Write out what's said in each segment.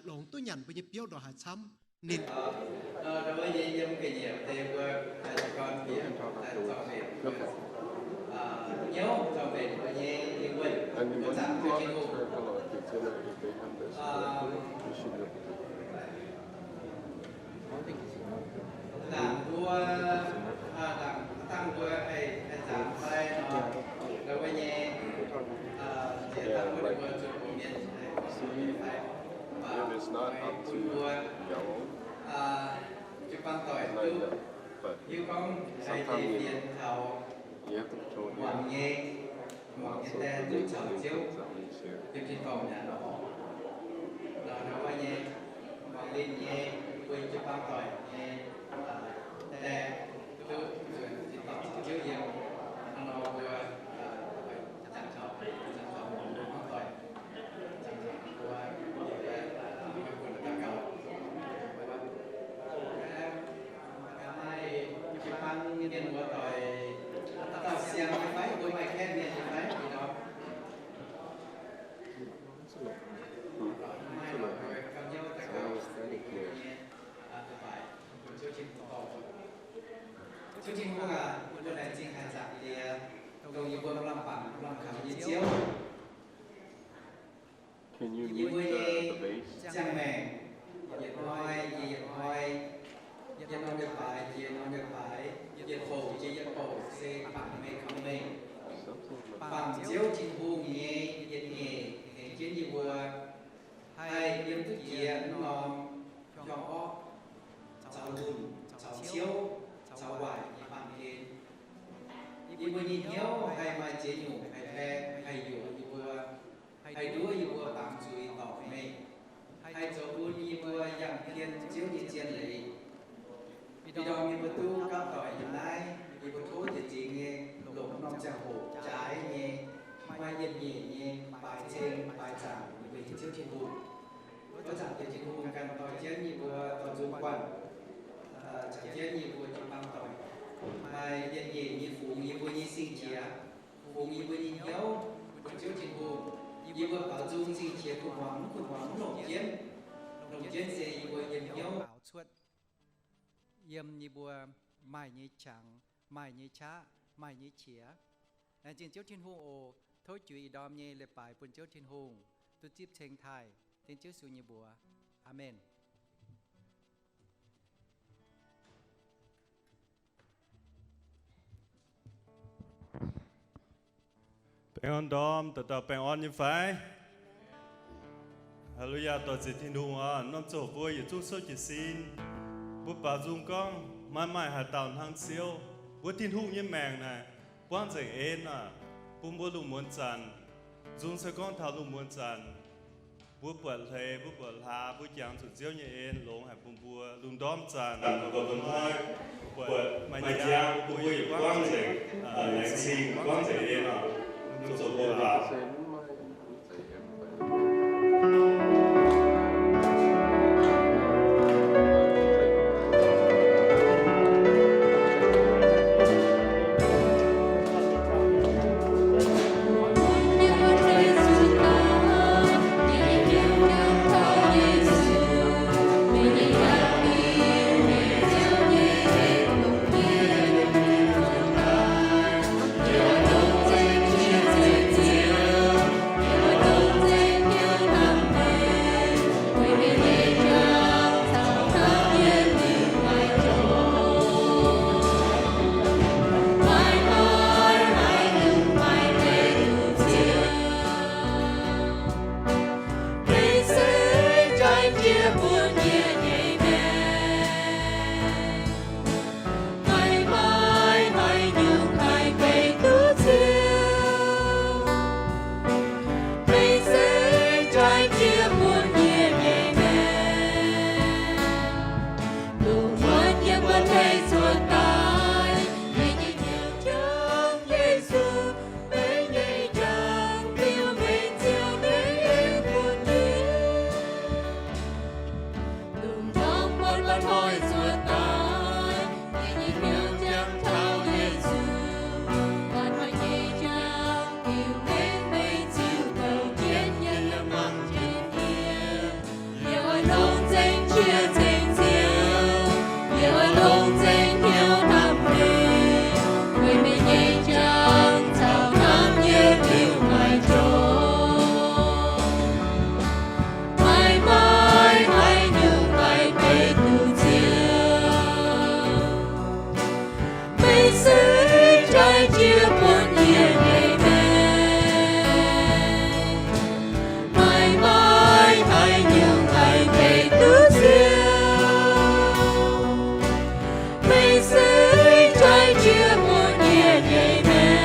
longx duqv nyanc mbuo nyei biouv ndongc haaix camv. Ninh, uh, wuov nyei yiem ga'nyiec deix mbuo, uh, gorn bieqc, uh, zorng mbenc, uh, hnyouv zorng mbenc mbuo nyei lingh wuonh, mbuo zaangc Ziouv Tin-Hungh. Uh, Dangh mbuo, uh, dangh, dangh mbuo haih, haih zaangc fai nor, wuov nyei, uh, jiex dangh mbuo, mbuo zuqc mienh, uh, fai, mbuo, uh, jiu-baang doic duqv hiuv gorngv haiz deix fienx taux muangx nyei, muangx nyei die duqv caux Ziouv yiem tin-dorngh nyanc oc. Nor wuov nyei, muangx linh nyei, mbuo jiu-baang doic nyei, uh, die duqv nzuonx tin-dorngh caux Ziouv yiem. Hnangv nor mbuo, uh, jangx taux, jangx taux muangx mbuo hmuangv doic, jangx taux mbuo, mbuo, uh, mbuo bun daux gaux. Maaih jiu-baang mienh muoz doic, dauh siang nyei fai? Mbuo maaih kaeqv mienh nyei fai? Ih nor, maaih nor, ganh hnyouv daux gaux. Ziouv Tin-Hungh aac, mbuo laengz zingh haaix zanc diex, dongh yie mbuo lamh bangc lamh kaux nyei Ziouv. Yie mbuo nyei ziangh maengc, yietc hnoi jiex yietc hnoi, yietc norm yietc baaix jiex norm yietc baaix, yietc bouc jiex yietc bouc, se bangc meih kaux meih. Bangc Ziouv Tin-Hungh nyei yietc nyeic tengx jienv yie mbuo haih yiem duqv jiex norm hiuang orqv, caux lunc, caux ciouv, caux waaic nyei baamh gen. Yie mbuo nyei hnyouv haih maaih ziex nyungc haih baeng haih yuoqc yie mbuo, haih nduov yie mbuo baamz zuiz dorngc meih, haih zoux bun yie mbuo yangh pien Ziouv nyei zien leiz. Ih ndorm yie mbuo duqv gapv doic yiem naaiv, yie mbuo tov njiec zingx nyei longc norm ziangh hoc jaaix nyei, maaih yietc nyeic nyei baaix ceng baaix zaangc weic Ziouv Tin-Hungh. Wuov zanc Ziouv Tin-Hungh ganh dorh jienv yie mbuo dorh nzung guanh, caux jienv yie mbuo jiu-baang doic, maaih yietc nyeic nyei fungx yie mbuo nyei sing-qiex, fungx yie mbuo nyei hnyouv bun Ziouv Tin-Hungh. Yie mbuo baaux nzung sing-qiex kuv muangx, kuv muangx mv longc jienv. Longc jienv se yie mbuo yiem hnyouv baaux cuotv, yiem yie mbuo maaih nyei qangx, maaih nyei qaqv, maaih nyei qiex. Laengz zingh Ziouv Tin-Hungh oc. Tov juix ih ndorm nyei leiz-baaix bun Ziouv Tin-Hungh duqv zipv ceng taaih, dengv Ziouv Yesu nyei mbuox. Aamen. Baengh orn ndorm, dauh dauh baengh orn nyei fai? Haa^lu^yaa, dorh ziec Tin-Hungh oc. Norm ziangh hoc mbuo yietc zungv souv jiez sin, mbuo baaux nzung gorngv maaih maaih haaix dauh hnangv Ziouv. Mbuo Tin-Hungh nyei maengc naaic buangv nzengc en oc, bun mbuo lungh muonz zanc. Nzung se gorngv taux lungh muonz zanc mbuo buatc hleix, mbuo buatc hlaax, mbuo jangx zuqc Ziouv nyei en longx haic bun mbuo. Lungh ndorm zanc, mbuo hnoi buatc maaih njang, bun mbuo yietc buangv nzengc, laengz zingh buangv nzengc en oc. Mbuo zoux mbuo baaux. yie ceng Ziouv, yie oix longc nzengc hnyouv hnamv meih, weic meih nyei jangx caux hnamv yie liuz maaih jauv. Maaih maaih haaix nyungc haih beiv duqv Ziouv. Meih se jaaix jiex bun yie nyei maengc. Maaih maaih haaix nyungc haih beiv duqv Ziouv. Meih se jaaix jiex bun yie nyei maengc.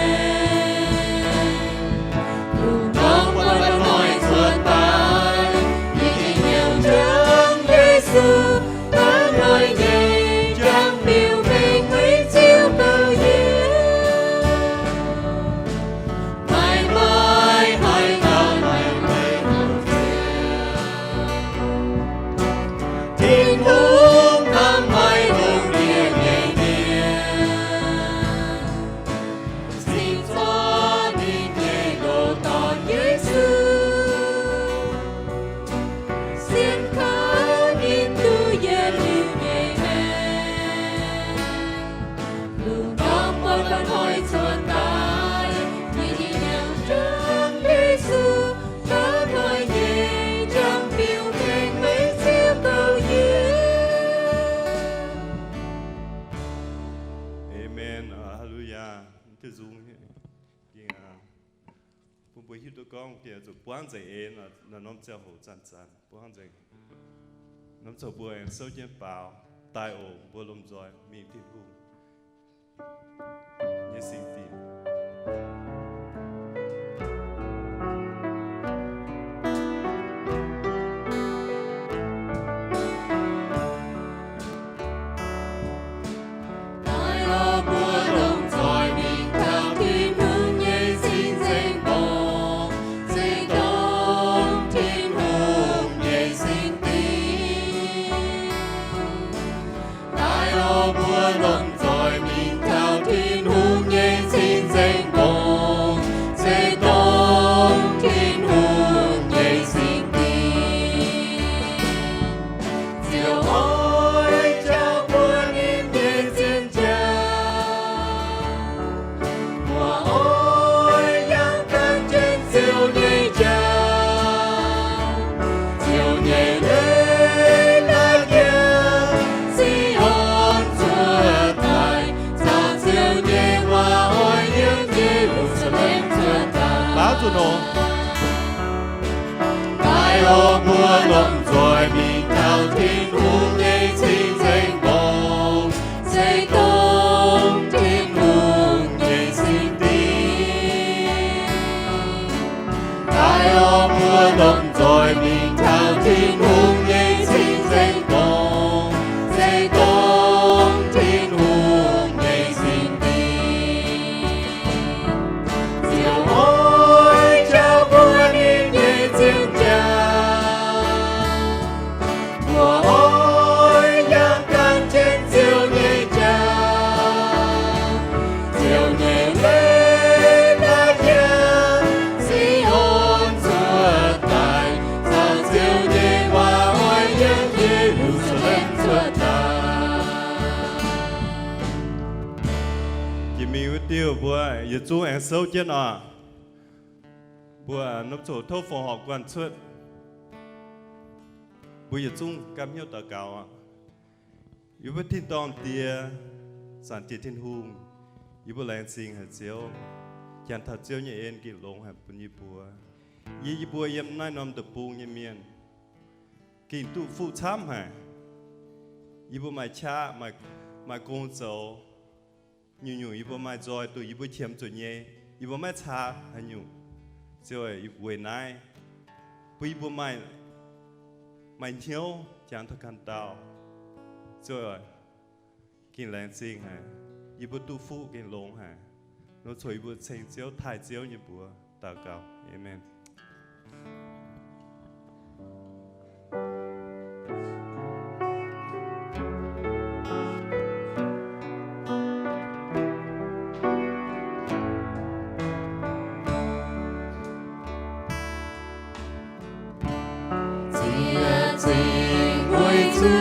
Lungh ndorm buatc hnoi cuotv daaih, yie gengh hnyouv njang Yesu, hnoi nyei jangx biux mengh wuov Ziouv gouv yie. Maaih maaih haaix dauh haih beiv duqv Ziouv. Tin-Hungh hnamv haic longc yie nyei mienh. Cingx zorqv ninh nyei ndoqc Dorn Yesu, sienx kaux ninh duqv yietc liuz nyei maengc. Lungh ndorm buatc hnoi cuotv daaih, yie gengh hnyouv njang Yesu, hnoi nyei jangx biux mengh wuov Ziouv gouv yie. Amen. Haleluya. Mv deix nzung bun mbuo hiuv duqv gorngv diex zuqc buangv nzengc eix norm ziangh hoc zanc-zanc buangv nzengc. Norm ziangh hoc mbuo aengx souv jienv baaux daaih oc. Mbuo lomh nzoih mingh Tin-Hungh nyei singx dinc. Daaih oc, mbuo lomh nzoih mingh taux Tin-Hungh nyei cing-nzengc mbuoqc, se dongh Tin-Hungh nyei singx dinc. Daaih oc, mbuo lomh nzoih mingh taux Tin-Hungh nyei cing-nzengc mbuoqc, se dongh Tin-Hungh nyei singx dinc. Ziouv oix jauv mbuo ninh nyei zien jauv. Mbuo oix yangh gan jienv Ziouv nyei jauv. Ziouv nyei leiz-latc yiem Si^on cuotv daaih, caux Ziouv nyei waac oix yiem Ye^lu^saa^lem cuotv daaih. Baaux zuqc nor. Daaih oc, mbuo lomh nzoih mingh taux Tin-Hungh nyei cing-nzengc mbuoqc, se dongh Tin-Hungh nyei singx dinc. Daaih oc, mbuo lomh nzoih mingh taux Tin-Hungh nyei cing-nzengc mbuoqc, se dongh Tin-Hungh nyei singx dinc. Ziouv oix jauv mbuo ninh nyei zien jauv. Mbuo oix yangh gan jienv Ziouv nyei jauv. Ziouv nyei leiz-latc yiem Si^on cuotv daaih, caux Ziouv nyei waac oix yiem Ye^lu^saa^lem cuotv daaih. Jiex mingh wuov diuh mbuo yietc zungv aengx souv jienv oc. Mbuo norm ziangh hoc tov fongc horc guanh cuotv. Mbuo yietc zungv gapv hnyouv daux gaux oc. Yie mbuo tin-dorngh Diex, Zaangc Diex Tin-Hungh, yie mbuo laengz zingh haic Ziouv, jangx taux Ziouv nyei en gengh longx haic bun yie mbuo. Yie, yie mbuo yiem naaiv norm deic-bung nyei mienh gengh duqv fuqv camv haic. Yie mbuo maaih qaqv, maaih, maaih gong zoux. Nyungc-nyungc yie mbuo maaih nzoih duqv yie mbuo qiemx zuqc nyei, yie mbuo maiv caa haaix nyungc. Ziouv, weic naaiv bun yie mbuo maaih, maaih hnyouv jangx taux ganh dauh. Ziouv, gengh laengz zingh haic. Yie mbuo duqv fuqv gengh longx haic. Nor coc yie mbuo ceng Ziouv, taaih Ziouv nyei mbuox daux gaux. Aamen. Ziex zingh weic zuqc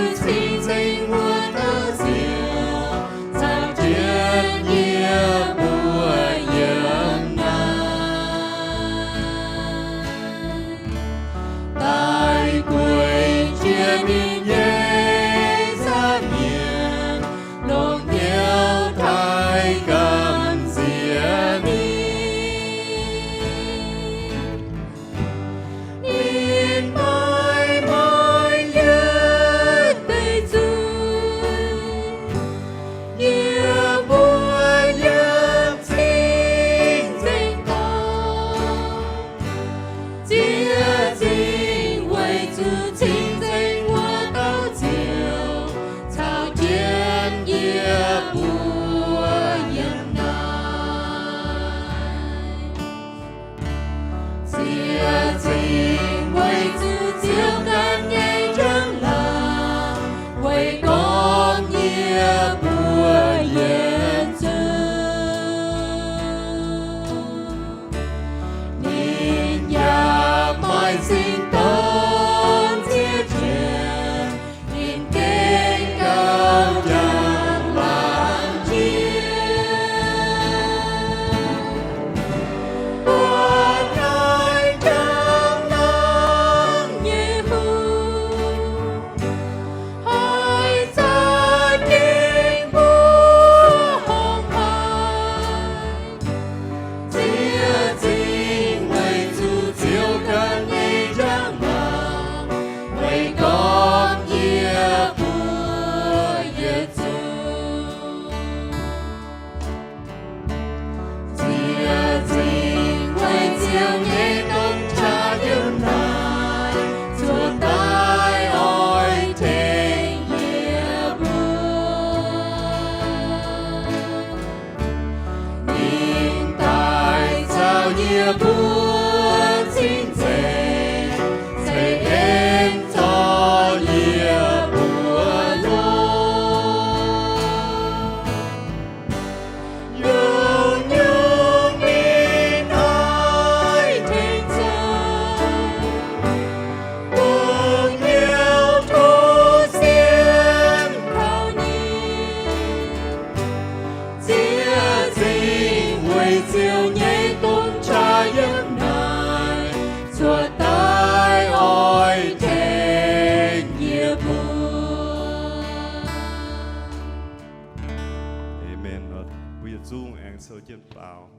Sou jienv baaux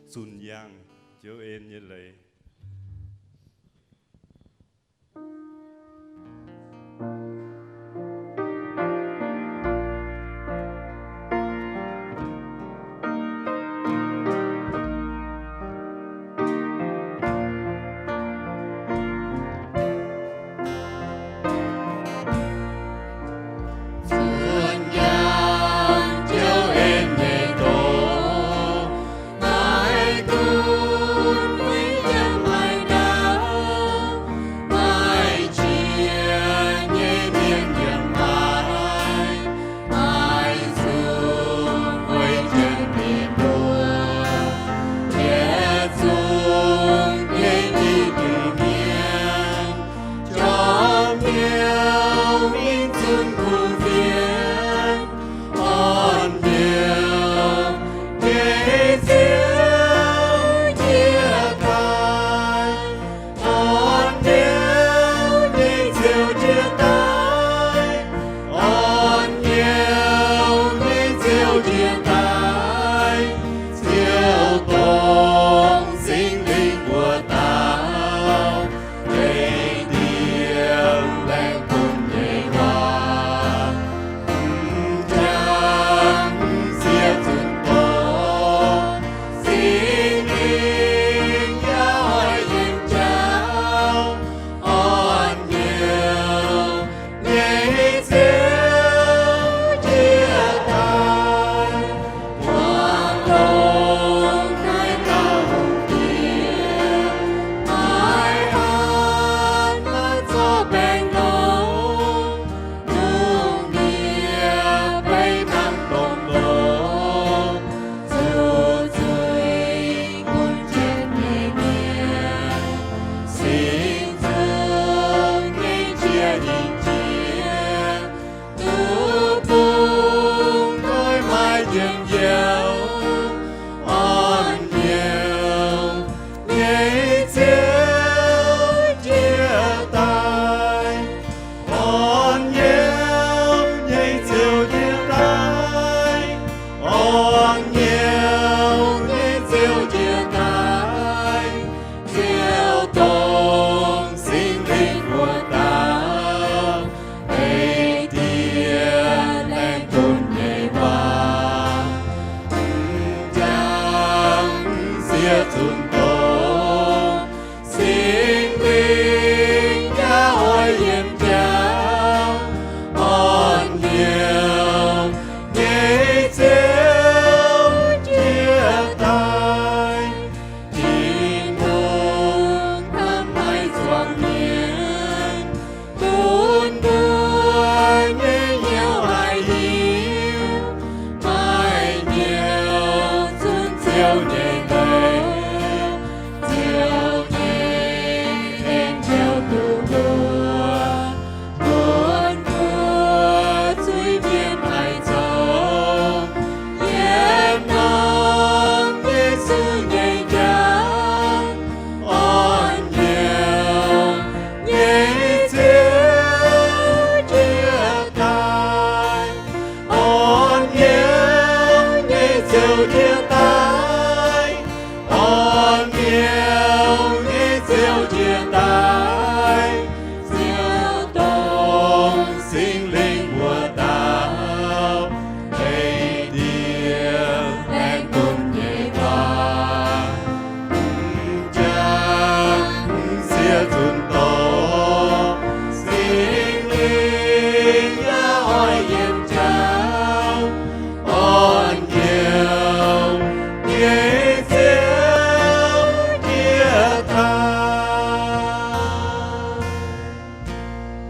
zunh yangh Ziouv en nyei leiz.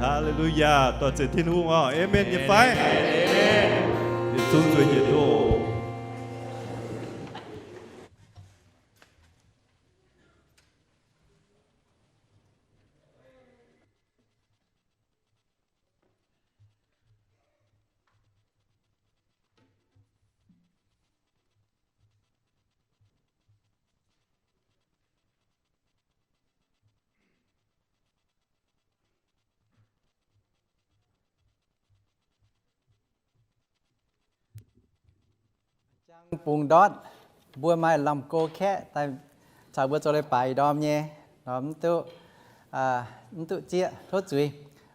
Haa^le^lu^yaa, dorh nzengc Tin-Hungh oc. Aamen nyei fai? Yietc zungv nzueic njiec ndoqv. Jangx bungx ndortv. Mbuo maaih lamh go kaeqv daaih caux mbuo zoux leiz-baaix ih ndorm nyei, mv duqv, mv duqv zieqv tov zuiz.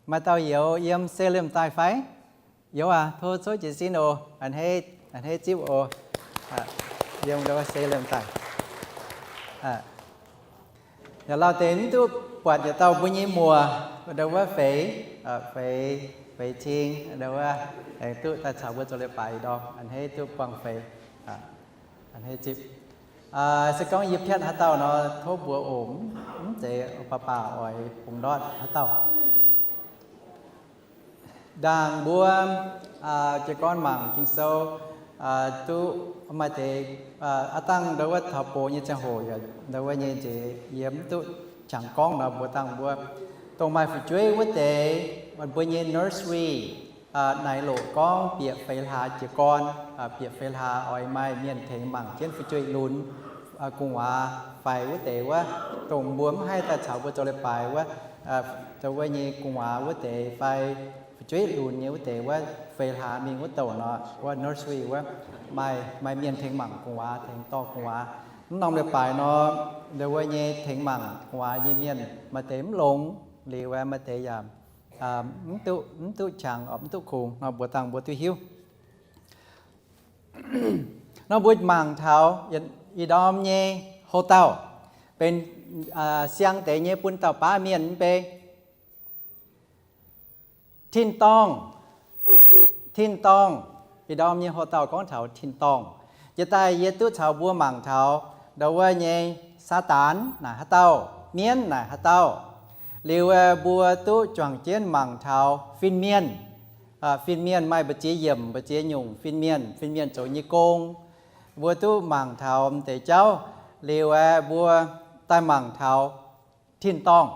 Maaih dauh youz yiem Salem daaih fai? Youz aac, tov cov jiez sin oc, a'hneiv zipv oc. Yiem Salem daaih. Yaac lauh deix mv duqv buatc yietc dauh mbuo nyei muoc, ndau wuov feix, feix, feix cing, ndau wuov aengx duqv daaih caux mbuo zoux leiz-baaix ih ndorm, a'hneiv duqv buangh feix, a'hneiv zipv. Se gorngv yie piatv haaix dauh nor, tov mbuox oc, mv zeiz baac baac oix bungx ndortv haaix dauh. Ndaangc mbuo jiez gorn mangc Ging-Sou, duqv maaih deix, aav dangh ndau wuov taux bung nyei ziangh hoc yaac ndau wuov nyei nzeix, yie mv duqv qangx gorngv nor, mbuox dangh mbuo dongh maaih fu'jueiv wuov deix, mbuo nyei nursery, naaiv loc gorngv bieqc feix hlaax jiez gorn, bieqc feix hlaax oix maaih mienh tengx mangc jienv fu'jueiv lunx gu'nguaaz faix wuov deix wuov, dongh mbuo mv haih daaih caux mbuo zoux leiz-baaix wuov, ndau wuov nyei gu'nguaaz wuov deix fai fu'jueiv lunx nyei wuov deix wuov, feix hlaax mingh wuov douc nor, wuov nursery wuov, maaih, maaih mienh tengx mangc gu'nguaaz, tengx dorh gu'nguaaz. Mv norm leiz-baaix nor, ndau wuov nyei tengx mangc gu'nguaaz nyei mienh maaih deix mv longx, liuz maaih deix yaac mv duqv, mv duqv qangx, mv duqv kungx nor, mbuox dangh mbuo duqv hiuv. Nor mbuo mangc taux ih ndorm nyei houc dauh benx siang deix nyei bun dauh baav mienh mv bei. Tin-dorngh, tin-dorngh. Ih ndorm nyei houc dauh gorngv taux tin-dorngh. Jiex daaih yie duqv caux mbuo mangc taux ndau wuov nyei Saadaan naaic haaix dauh, mienv naaic haaix dauh. Liuz mbuo duqv juangc jienv mangc taux fin-mienh. Fin-mienh maaih mbu'ziex yiemc, mbu'ziex nyungc fin-mienh, fin-mienh zoux nyei gong. Mbuo duqv mangc taux m'deix jauv. Liuz aeqv, mbuo daaih mangc taux tin-dorngh.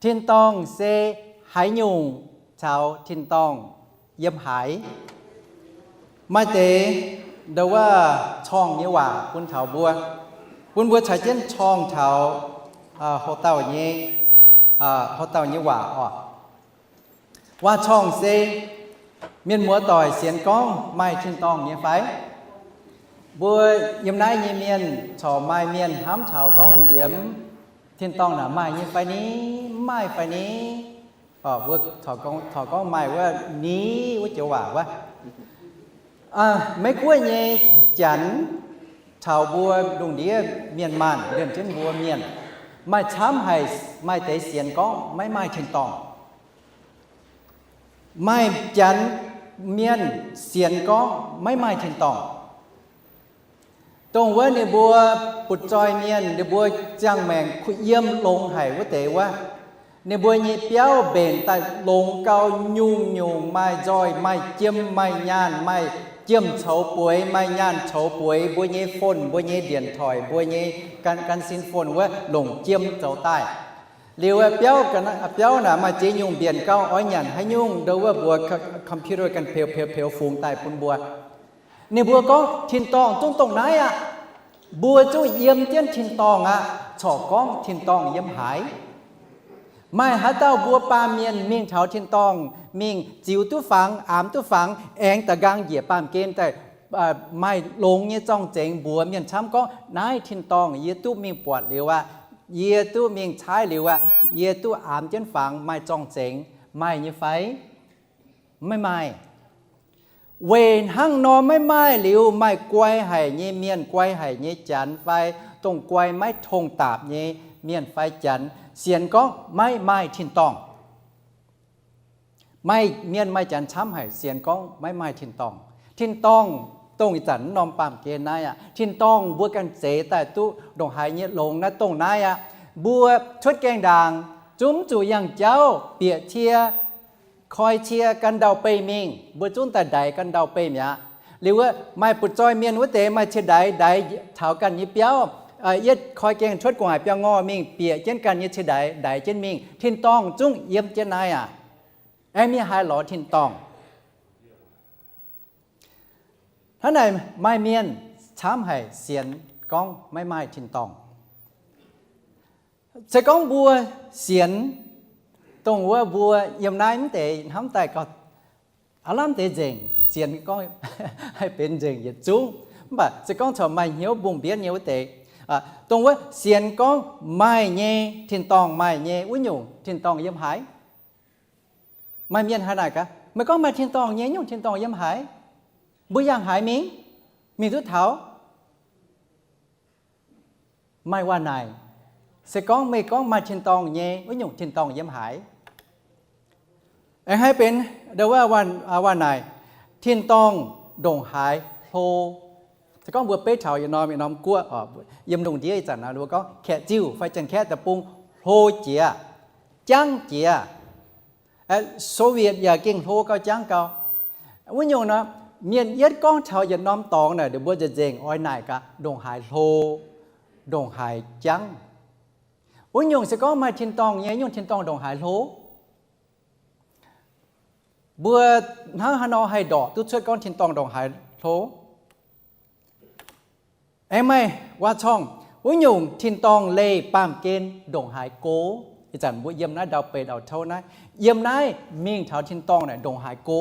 Tin-dorngh se haaix nyungc caux tin-dorngh yiem haaix? Maaih deix ndau wuov corngh nyei waac bun taux mbuo, bun mbuo caux jienv corngh taux houc dauh nyei, houc dauh nyei waac oc. Waac-corngh se mienh muoz-doic sienx gorngv maaih tin-dorngh nyei fai? Mbuo yiem naaiv nyei mienh corc maaih mienh hnamv taux gorngv nziemx tin-dorngh naaic maaih nyei fai ni? Mv maaih fai ni? Mbuo corc gorngv maaih wuov ni wuov joux waac wuov. Meiv-Guoqv nyei Janx caux mbuo lungh ndiev mienh maanh, liemh jienv mbuo mienh, maaih camv haic, maaih deix sienx gorngv maiv maaih tin-dorngh. Maaih Janx mienh sienx gorngv maiv maaih tin-dorngh. Dongh wuov ninh mbuo butv-zoih mienh, ninh mbuo ziangh maengc kuh yiem longx haic wuov deix wuov, ninh mbuo nyei biauv mbenc daaih longx gau, nyungc-nyungc maaih nzoih, maaih jiem, maaih nyaanh, maaih jiem coux bueix, maaih nyaanh coux bueix, mbuo nyei phone, mbuo nyei điện thoại, mbuo nyei gan, gan cell phone wuov longc jiem zoux daaih. Liuz biauv, biauv naaic maaih ziex nyungc mbienc gau, oix nyanc haaix nyungc ndo wuov mbuox computer ganh peux peux peux fungx daaih bun mbuo. Ninh mbuo gorngv tin-dorngh zungv dongh naaiv aqv. Mbuo zungv yiem jienv tin-dorngh aqv, corc gorngv tin-dorngh yiem haaix. Maaih haaix dauh mbuo baamh mienh mingh taux tin-dorngh mingh ziux duqv fangx, aamx duqv fangx, aengx da'nqaang njiec baamh gen daaih, maaih longx nyei zorng-zengx mbuox mienh camv gorngv, naaiv tin-dorngh yie duqv mingh buatc liuz aqv, yie duqv mingh caaiv liuz aqv, yie duqv aamx jienv fangx, maaih zorng-zengx, maaih nyei fai? Maiv maaih. Weic hnangv nor maiv maaih liuz, maaih guai haic nyei mienh, guai haic nyei Janx fai dongh guai maiv tongh daapc nyei mienh fai Janx sienx gorngv maiv maaih tin-dorngh. Maaih mienh maaih Janx camv haic sienx gorngv maiv maaih tin-dorngh. Tin-dorngh dongh ih zanc norm baamh gen naaiv aqv. Tin-dorngh mbuo ganh zeix daaih duqv ndongc haaix nyei longx naaiv dongh naaiv aqv. Mbuo cuotv gaengh ndaangc zungv zuqc yangh jauv bieqc cie, koi cie gan ndau-beih mingh, mbuo zungv daaih ndaix gan ndau-beih mi'aqv. Liuz wuov maaih butv-zoih mienh wuov deix maaih cie ndaix, ndaix taux ganh nyei biauv, yietv koi gaengh cuotv gu'nguaaic biauv-ngorh mingh bieqc jienv ganh nyei cie ndaix, ndaix jienv mingh. Tin-dorngh zungv yiem jienv naaiv aqv. Aengx mingh haaix lorz tin-dorngh? Hnangv naaic maaih mienh camv haic sienx gorngv maiv maaih tin-dorngh. Se gorngv mbuo sienx, dongh wuov mbuo yiem naaiv mv deix hnamv daaih gauh aav lamh deix nzengc, sienx gorngv haih benx nzengc yietc zungv. Mv baac se gorngv corc maaih hnyouv mbungh mbienv nyei wuov deix, dongh wuov sienx gorngv maaih nyei, tin-dorngh maaih nyei wuov nyungc tin-dorngh yiem haaix? Maaih mienh haih naaic gaax, meih gorngv maaih tin-dorngh nyei, nyungc tin-dorngh yiem haaix? Mbuo yangh haaix mingh? Mingh duqv taux? Maaih waac naaic, se gorngv meih gorngv maaih tin-dorngh nyei, wuov nyungc tin-dorngh yiem haaix? Aengx haih benx ndo wuov waac naaic, tin-dorngh ndongc haaix hlo. Se gorngv mbuo beiv taux yietc norm yietc norm guoqv, yiem lungh ndiev ih zanc naaic, mbuo gorngv kaeqv ziuh fai Janx-Kaeqv deic-bung hlo jiex, jangv jiex. Soviet yaac gengh hlo gauh jangv gauh. Wuov nyungc nor, mienh yietv gorngv taux yietc norm dorngx naaic, ninh mbuo nzengc-nzengc oix naaic gaax ndongc haaix hlo, ndongc haaix jangv. Wuov nyungc se gorngv maaih tin-dorngh nyei, nyungc tin-dorngh ndongc haaix hlo? Mbuo hnangv haaix nor haih ndorqc duqv cuotv gorngv tin-dorngh ndongc haaix hlo? Aengx maaih waac-corngh, wuov nyungc tin-dorngh leih baamh gen ndongc haaix go. Ih zanc mbuo yiem naaiv ndau-beih ndau-touv naaiv, yiem naaiv mingh taux tin-dorngh naaic ndongc haaix go.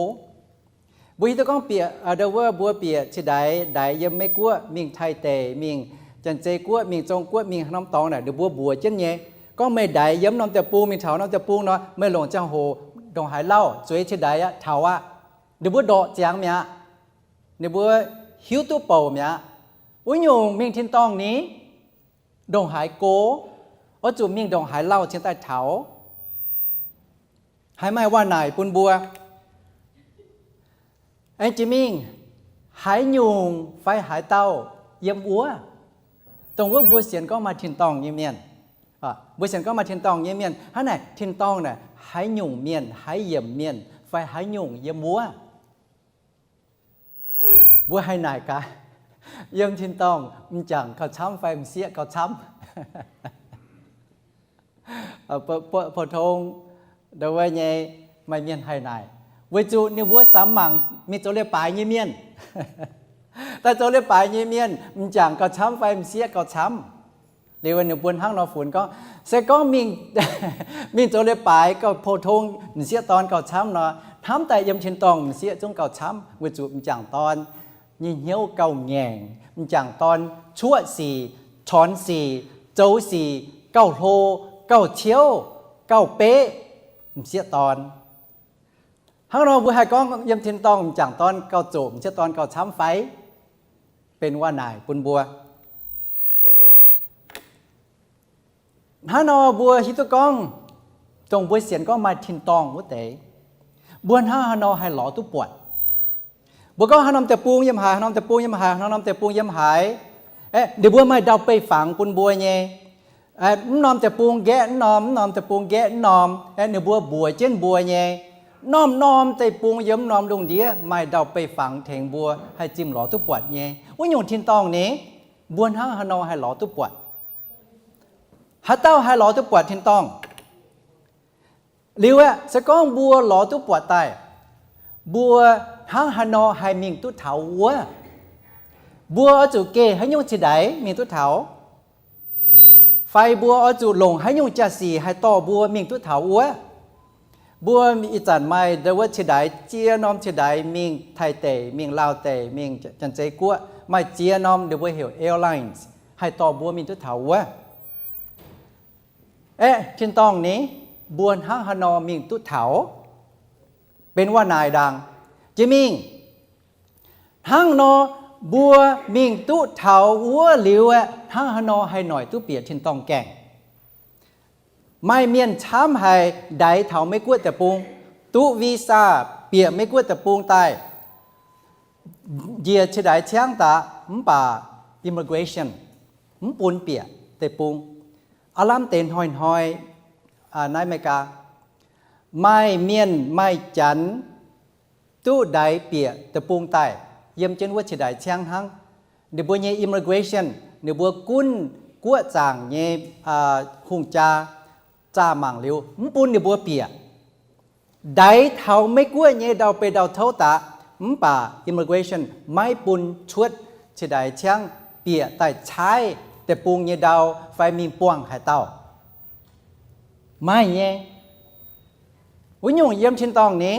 Mbuo hiuv duqv gorngv bieqc ndo wuov mbuo bieqc ciex ndaix, ndaix yiem Meiv Guoqv mingh Taiv deic, mingh Janx-Zei Guoqv, mingh Zong Guoqv, mingh norm dorngx naaic, ninh mbuo mbuox jienv nyei. Gorngv meih ndaix yiem norm deic-bung mingh taux norm deic-bung nor, meih longc ziangh hoc ndongc haaix lauh zueiz ciex ndaix aqv, taux aqv. Ninh mbuo ndorqc ziangx mi'aqv. Ninh mbuo hiuv duqv bouc mi'aqv. Wuov nyungc mingh tin-dorngh ni, ndongc haaix go, oix zuqc mingh ndongc haaix lauh cingx daaih taux. Haih maaih waac naaic bun mbuo. Aengx jiex mingh, haaix nyungc fai haaix dauh yiem wuov? Dongh wuov mbuo sienx gorngv maaih tin-dorngh nyei mienh, mbuo sienx gorngv maaih tin-dorngh nyei mienh, hnangv naaic tin-dorngh naaic haaix nyungc mienh, haaix yiemc mienh fai haaix nyungc yiem wuov? Mbuo haih naaic gaax, yiem tin-dorngh m'jangc gauh camv fai m'sieqv gauh camv? Pou tong ndo wuov nyei, maaih mienh haih naaic, weic zuqc ninh mbuo samx mangc mingh zoux leiz-baaix nyei mienh. Daaih zoux leiz-baaix nyei mienh, m'jangc gauh camv fai m'sieqv gauh camv? Liuz ninh mbuo hnangv nor funx gorngv, se gorngv mingh, mingh zoux leiz-baaix gauh pou tong m'sieqv dorn gauh camv nor, hnamv daaih yiem tin-dorngh m'sieqv zungv gauh camv, weic zuqc m'jangc dorn nyei hnyouv gauh ngaengc, m'jangc dorn cuoqv sic, cornx sic, zoux sic gauh hlo, gauh ciouv, gauh beqv m'sieqv dorn. Hnangv nor mbuo haih gorngv yiem tin-dorngh m'jangc dorn gauh zoqc m'sieqv dorn gauh camv fai? Benx waac naaic bun mbuo. Hnangv nor mbuo hiuv duqv gorngv, dongh mbuo sienx gorngv maaih tin-dorngh wuov deix, mbuo hnangv haaix nor haih lorz duqv buatc? Mbuo gorngv haaix norm deic-bung yiem haaix, haaix norm deic-bung yiem haaix, haaix norm deic-bung yiem haaix, ninh mbuo maaih ndau-beih fangx bun mbuo nyei. Mv norm deic-bung nqaeqv mv norm, mv norm deic-bung nqaeqv mv norm, ninh mbuo mbuox jienv mbuo nyei. Norm-norm deic-bung yiem mv norm lungh ndiev maaih ndau-beih fangx tengx mbuo haih zimh lorz duqv buatc nyei. Wuov nyungc tin-dorngh ni, mbuo hnangv haaix nor haih lorz duqv buatc? Haaix dauh haih lorz duqv buatc tin-dorngh? Liuz aeqv, se gorngv mbuo lorz duqv buatc daaih, mbuo hnangv haaix nor haih mingh duqv taux wuov? Mbuo oix zuqc geh haaix nyungc ciex ndaix mingh duqv taux? Fai mbuo oix zuqc longc haaix nyungc jaa-sic haih dorh mbuo mingh duqv taux wuov? Mbuo ih zanc maaih ndo wuov ciex ndaix, ziex norm ciex ndaix mingh Taiv deic, mingh Laauh deic, mingh Janx-Zei Guoqv, maaih ziex norm ninh mbuo heuc airlines haih dorh mbuo mingh duqv taux wuov. Aeqv, tin-dorngh ni, mbuo hnangv haaix nor mingh duqv taux? Benx waac naaic ndaangc. Jiex mingh, hnangv nor mbuo mingh duqv taux wuov liuz aeqv, hnangv haaix nor haih noic duqv bieqc tin-dorngh gaengh? Maaih mienh camv haic ndaix taux Meiv Guoqv deic-bung, duqv visa bieqc Meiv Guoqv deic-bung daaih, njiec ciex ndaix ciangv daaih mv baac immigration mv bun bieqc deic-bung. Aav lamh deix hnoi-hnoi naaiv America maaih mienh maaih janx duqv ndaix bieqc deic-bung daaih, yiem jienv wuov ciex ndaix ciangv hnangv. Ninh mbuo nyei immigration, ninh mbuo gunv guoqv zaangc nyei hungh jaa zaah mangc liuz mv bun ninh mbuo bieqc. Ndaix taux Meiv Guoqv nyei ndau-beih ndau-touv daaih, mv baac immigration maiv bun cuotv ciex ndaix ciangv bieqc daaih caaiv deic-bung nyei ndau fai mingh buangh haaix dauh. Maaih nyei. Wuov nyungc yiem tin-dorngh ni,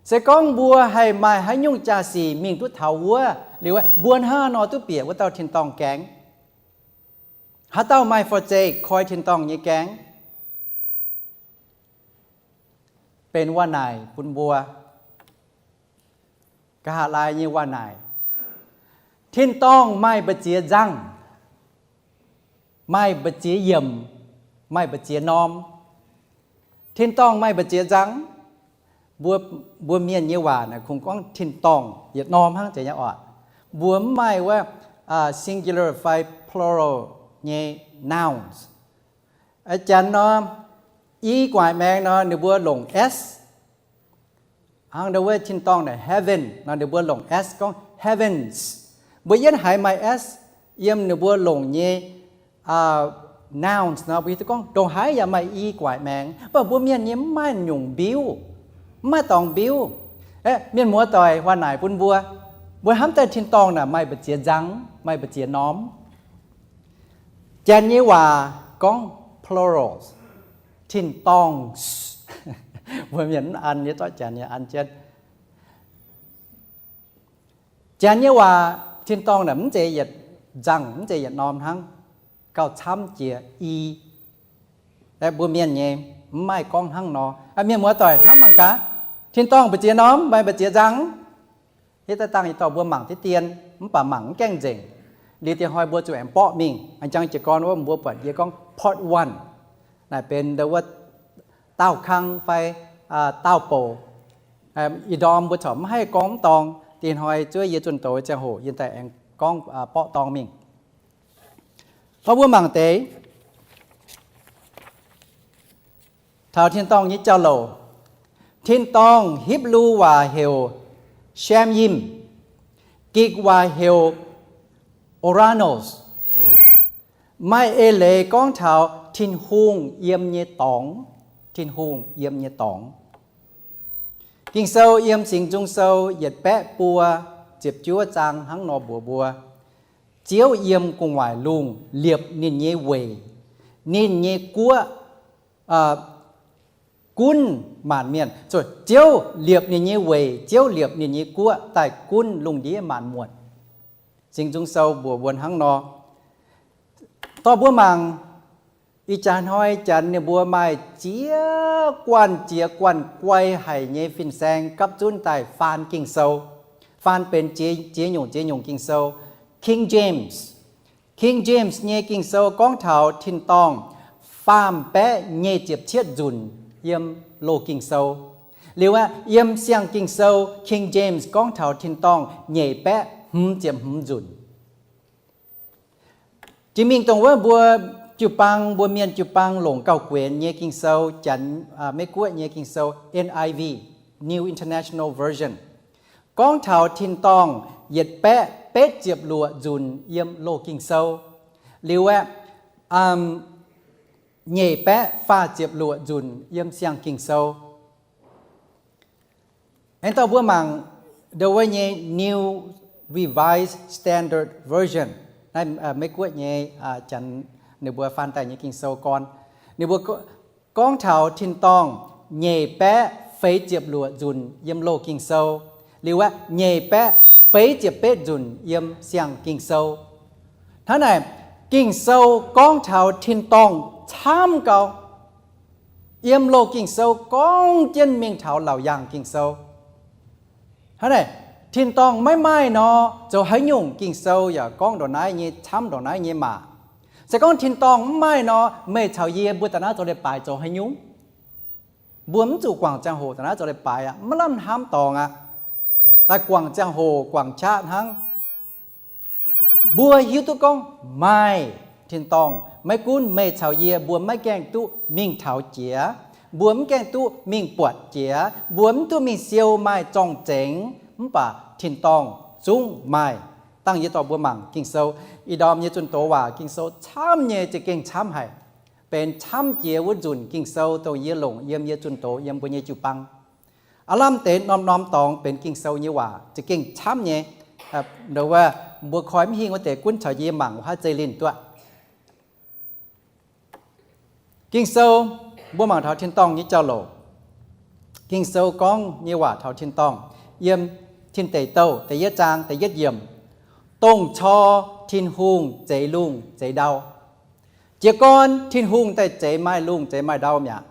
Se gorngv mbuo haih maaih haaix nyungc jaa-sic mingh duqv taux wuov liuz, mbuo hnangv haaix nor duqv bieqc wuov dauh tin-dorngh gaengh? Haaix dauh maaih forsake koi tin-dorngh nyei gaengh? Benx waac-naaic bun mbuo. Nqa'haav laai nyei waac-naaic, tin-dorngh maaih mbu'ziex nzangc, maaih mbu'ziex yiemc, maaih mbu'ziex norm. Tin-dorngh maaih mbu'ziex nzangc. Mbuo, mbuo mienh nyei waac naaic kungx gorngv tin-dorngh yietc norm hnangv zeiz nyei oc. Mbuo mv maaih wuov singular fai plural nyei nouns. Janx nor, i gu'nguaaic maengx nor ninh mbuo longc s. Hnangv ndau wuov tin-dorngh naaic heaven nor ninh mbuo longc s gorngv heavens. Mbuo yietv haiz maaih s yiem ninh mbuo longc nyei nouns nor mbuo hiuv duqv gorngv ndongc haaix yaac maaih i gu'nguaaic maengx. Mv baac mbuo mienh nyei mv maaih nyungc mbiuv, mv maaih dorngx mbiuv. Mienh muoz-doic, waac-naaic bun mbuo, mbuo hnamv daaih tin-dorngh naaic maaih mbu'ziex nzangc, maaih mbu'ziex norm. Janx nyei waac gorngv plurals, tin-dorngh. Mbuo mienh mv an nyei, zorqv janx nyei an jienv. Janx nyei waac tin-dorngh naaic mv zeiz yietc nzangc, mv zeiz yietc norm hnangv, gauh camv jiex i. Mbuo mienh nyei mv maaih gorngv hnangv nor. Mienh muoz-doic hnamv mangc gaax, tin-dorngh mbu'ziex norm, maaih mbu'ziex nzangc. Hitv daaih dangh yietc dorh mbuo mangc diqv dien, mv baac mangc mv gaengh nzengc. Liuz diex hnoi mbuo zuqc aengx borqv mingh. A'jang jiez gorn wuov mbuo buatc yie gorngv part one, naaic benx wuov daauh kang fai daauh bouc. Ih ndorm mbuo corc mv haih gorngv mv dorngx. Diex hnoi zuov yie zunh doz ziangh hoc yie daaih aengx gorngv borqv dorngx mingh. Gorngv mbuo mangc deix taux tin-dorngh nyei jauv-louc. Tin-dorngh Hipv^lu waac heuc Shem Yim, Gik waac heuc Uranos. Maaih eix leiz gorngv taux Tin-Hungh yiem nyei dorngx. Tin-Hungh yiem nyei dorngx. Ging-Sou yiem Singx Nzung Sou yietc baeqv buo ziepc juov zaang hnangv nor mbuox mbuo, Ziouv yiem gu'nguaaic lungh liepc ninh nyei weic, ninh nyei guoqv gunv maanc mienh. Ziouv liepc ninh nyei weic, Ziouv liepc ninh nyei guoqv daaih gunv lungh ndiev maanc muotc. Singx Nzung Sou mbuox mbuo hnangv nor. Dorh mbuo mangc, ih jaax hnoi janx ninh mbuo maaih ziex guanh ziex guanh guai haic nyei fin-saeng gapv zunv daaih faan Ging-Sou, faan benx ziex, ziex nyungc ziex nyungc Ging-Sou. King James, King James nyei Ging-Sou gorngv taux tin-dorngh faam baeqv nyei ziepc cietv nzunc yiem Loz-Ging Sou. Liuz aeqv, yiem Siang-Ging Sou King James gorngv taux tin-dorngh nyeic baeqv hmz ziepc hmz nzunc. Jiex mingh dongh wuov mbuo jiu-baang, mbuo mienh jiu-baang longc gauh guenx nyei Ging-Sou, Janx, Meiv-Guoqv nyei Ging-Sou, N I V, New International Version, gorngv taux tin-dorngh yietc baeqv betv ziepc luoqc nzunc yiem Loz-Ging Sou. Liuz aeqv, nyeic baeqv faah ziepc luoqc nzunc yiem Siang-Ging Sou. Aengx dorh mbuo mangc ndau wuov nyei New Revised Standard Version, naaiv Meiv-Guoqv nyei, Janx ninh mbuo faan daaih nyei Ging-Sou gorn. Ninh mbuo gorngv taux tin-dorngh nyeic baeqv feix ziepc luoqc nzunc yiem Loz-Ging Sou, liuz aeqv, nyeic baeqv feix ziepc betv nzunc yiem Siang-Ging Sou. Hnangv naaic, Ging-Sou gorngv taux tin-dorngh camv gau. Yiem Loz-Ging Sou gorngv jienv mingh taux Laauc Yaangh Ging-Sou. Hnangv naaic, tin-dorngh maiv maaih nor, zoux haaix nyungc Ging-Sou yaac gorngv ndongc naaiv nyei, camv ndongc naaiv nyei maac. Se gorngv tin-dorngh mv maaih nor, meih caux yie mbuo da'naaiv zoux leiz-baaix zoux haaix nyungc? Mbuo mv zuqc guangc ziangh hoc da'naaiv zoux leiz-baaix aqv, maiv lamh hnamv dorngx aqv. Daaih guangc ziangh hoc guangc qaqv hnangv. Mbuo hiuv duqv gorngv maaih tin-dorngh, maiv gunv meih caux yie mbuo maiv gaengh duqv mingh taux jiex, mbuo mv gaengh duqv mingh buatc jiex, mbuo mv duqv mingh siou maaih zorng-zengx, mv baac tin-dorngh zungv maaih. Dangh yie dorh mbuo mangc Ging-Sou, ih ndorm yie zunh doz waac Ging-Sou camv nyei, za'gengh camv haic, benx camv jiex wuov nzunc Ging-Sou dongh yie longc yiem yie zunh doz yiem mbuo nyei jiu-baang. Aav lamh deix norm-norm dorngx benx Ging-Sou nyei waac za'gengh camv nyei. Ndongc wuov mbuo koi mv hingh wuov deix gunv caux yie mangc wuov haav zeiv linh duqv. Ging-Sou, mbuo mangc taux tin-dorngh nyei jauv-louc. Ging-Sou gorngv nyei waac taux tin-dorngh, yiem Tin Deic Douh da'yietv zaang da'yietv yiemc, dongh cor Tin-Hungh zeix lungh zeix ndau. Jiez gorn Tin-Hungh daaih zeix maaih lungh zeix maaih ndau mi'aqv.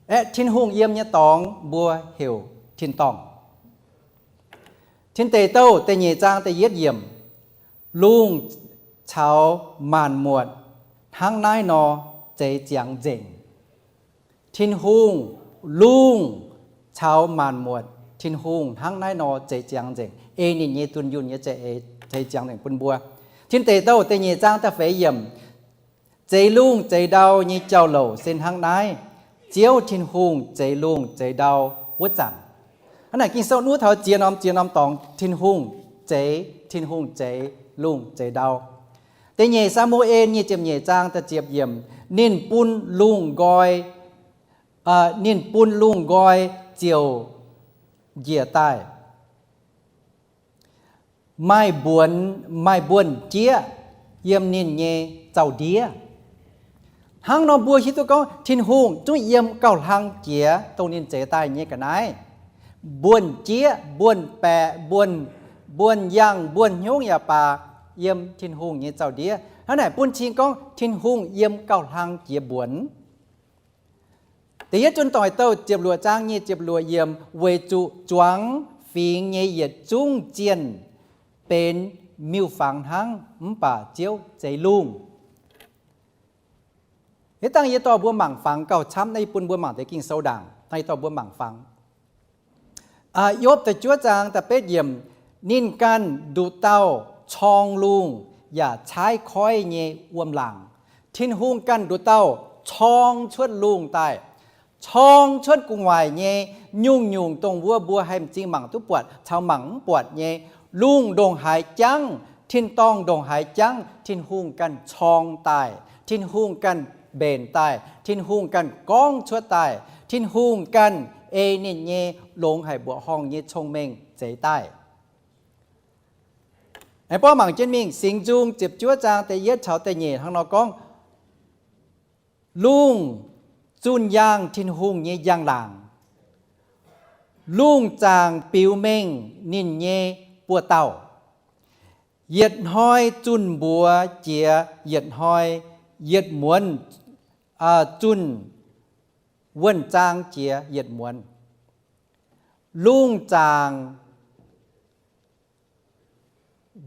Aeqv, Tin-Hungh yiem nyei dorngx mbuo heuc tin-dorngh. Tin Deic Douh da'nyeic zaang da'yietv yiemc, lungh caux maanc muotc hnangv naaiv nor zeix ziangx nzengc. Tin-Hungh, lungh caux maanc muotc, Tin-Hungh hnangv naaiv nor zeix ziangx nzengc. Ei ninh nyei dunh yunh nyei za'eix zeix ziangx nzengc bun mbuo. Tin Deic Douh da'nyeic zaang da'feix yiemc, zeix lungh zeix ndau nyei jauv-louc se hnangv naaiv, Ziouv Tin-Hungh zeix lungh zeix ndau wuov zanc. Hnangv naaic Ging-Sou nuqv taux ziex norm, ziex norm dorngx Tin-Hungh zeix, Tin-Hungh zeix lungh zeix ndau. Da'nyeic Saa^mu^en nyic ziepc nyeic zaang da'ziepc yiemc, ninh bun lungh nqoi, ninh bun lungh nqoi ziouc njiec daaih. Maaih mbuonx, maaih mbuonx-jieqv yiem ninh nyei zaux-ndiev. Hnangv nor mbuo hiuv duqv gorngv Tin-Hungh zungv yiem gauh hlang jiex dongh ninh zeix daaih nyei ga'naaiv. Mbuonx-jieqv, mbuonx-baeqc, mbuonx, mbuonx-yangh, mbuonx-hnyouv yaac baac, yiem Tin-Hungh nyei zaux-ndiev. Hnangv naaic bun cing gorngv Tin-Hungh yiem gauh hlang jiex mbuonx. Da'yietv Zunh Doic Douh ziepc luoqc zaang nyic ziepc luoqc yiemc, weic zuqc zuangx fingx nyei yietc zungv zienh benx miuc-fangx hnangv, mv baac Ziouv zeix lungh. Ih dangh yie dorh mbuo mangc fangx gauh camv, naaiv yie bun mbuo mangc deix Ging-Sou ndaangc, dangh yie dorh mbuo mangc fangx. Yopv da'juov zaang da'betv yiemc, ninh ganh nduqc dauh corng lungh yaac caaiv koiv nyei wuom-laangc. Tin-Hungh ganh nduqc dauh corng cuotv lungh daaih, corng cuotv gu'nguaaic nyei nyungc-nyungc dongh wuov mbuo haih m'zing mangc duqv buatc caux mangc mv buatc nyei. Lungh ndongc haaix jangv, tin-dorngh ndongc haaix jangv, Tin-Hungh ganh corng daaih, Tin-Hungh ganh mbenc daaih, Tin-Hungh ganh gorngv cuotv daaih, Tin-Hungh ganh ei ninh nyei longx haic mbuoqc horngh nyei cong-mengh zeix daaih. Aengx borqv mangc jienv mingh Singx Nzung ziepc juov zaang da'yietv caux da'nyeic hnangv nor gorngv, lungh zunh yaangh Tin-Hungh nyei njang-laangc, lungh zaangc biux mengh ninh nyei buoz-dauh. Yietc hnoi zunh mbuox jiex yietc hnoi, yietc muonz zunh wuonh zaang jiex yietc muonz. Lungh zaangc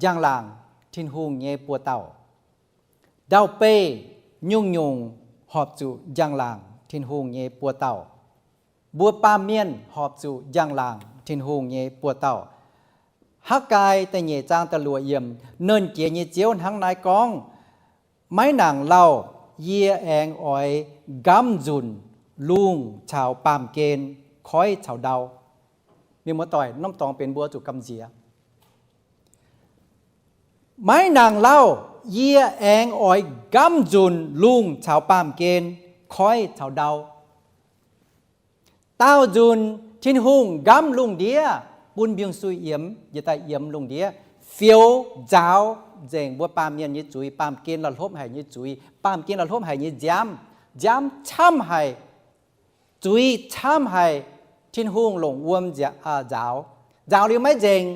njang-laangc Tin-Hungh nyei buoz-dauh. Ndau-beih nyungc-nyungc horpc zuqc njang-laangc Tin-Hungh nyei buoz-dauh. Mbuo baamh mienh horpc zuqc njang-laangc Tin-Hungh nyei buoz-dauh. Hakv^gai da'nyeic zaang da'luoqc yiemc, Nernh Jiex nyei Ziouv hnangv naaiv gorngv, maiv nangc lauh yie aengx oix nqamv nzunc lungh caux baamh gen, koiv caux ndau. Mienh muoz-doic, norm dorngx benx mbuo zuqc gamh nziex. Maiv nangc lauh yie aengx oix nqamv nzunc lungh caux baamh gen, koiv caux ndau. Daauh nzunc Tin-Hungh nqamv lungh ndiev bun mbiungc-suiv yiemx, yietc daaih yiemx lungh ndiev, fioux nzaaux nzengc mbuo baamh mienh nyei zuiz, baamh gen la'hlopv haic nyei zuiz, baamh gen la'hlopv haic nyei nziaamv. Nziaamv camv haic, zuiz camv haic, Tin-Hungh longc wuom nzaaux. Nzaaux liuz maiv nzengc,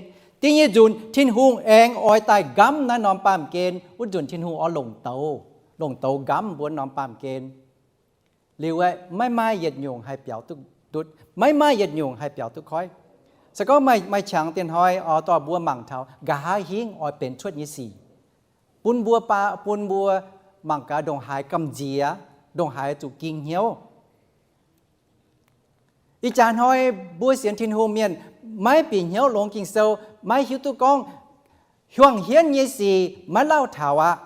da'nyeic nzunc Tin-Hungh aengx oix daaih nqamv naaiv norm baamh gen. Wuov nzunc Tin-Hungh oix longc douz, longc douz nqamv mbuo norm baamh gen. Liuz aeqv, maiv maaih yietc nyungc haih biaux duqv ndutv, maiv maaih yietc nyungc haih biaux duqv koiv. Se gorngv maaih qangx diex hnoi oix dorh mbuo mangc taux nqa'haav hingv oix benx cuotv nyei sic, bun mbuo, bun mbuo mangc gaax ndongc haaix gamh nziex, ndongc haaix zuqc ging hnyouv. Ih jaax hnoi mbuo sienx Tin-Hungh mienh maiv bieqc hnyouv longx Ging-Sou, maiv hiuv duqv gorngv hiuang hienv nyei sic maiv lauh taux aqv.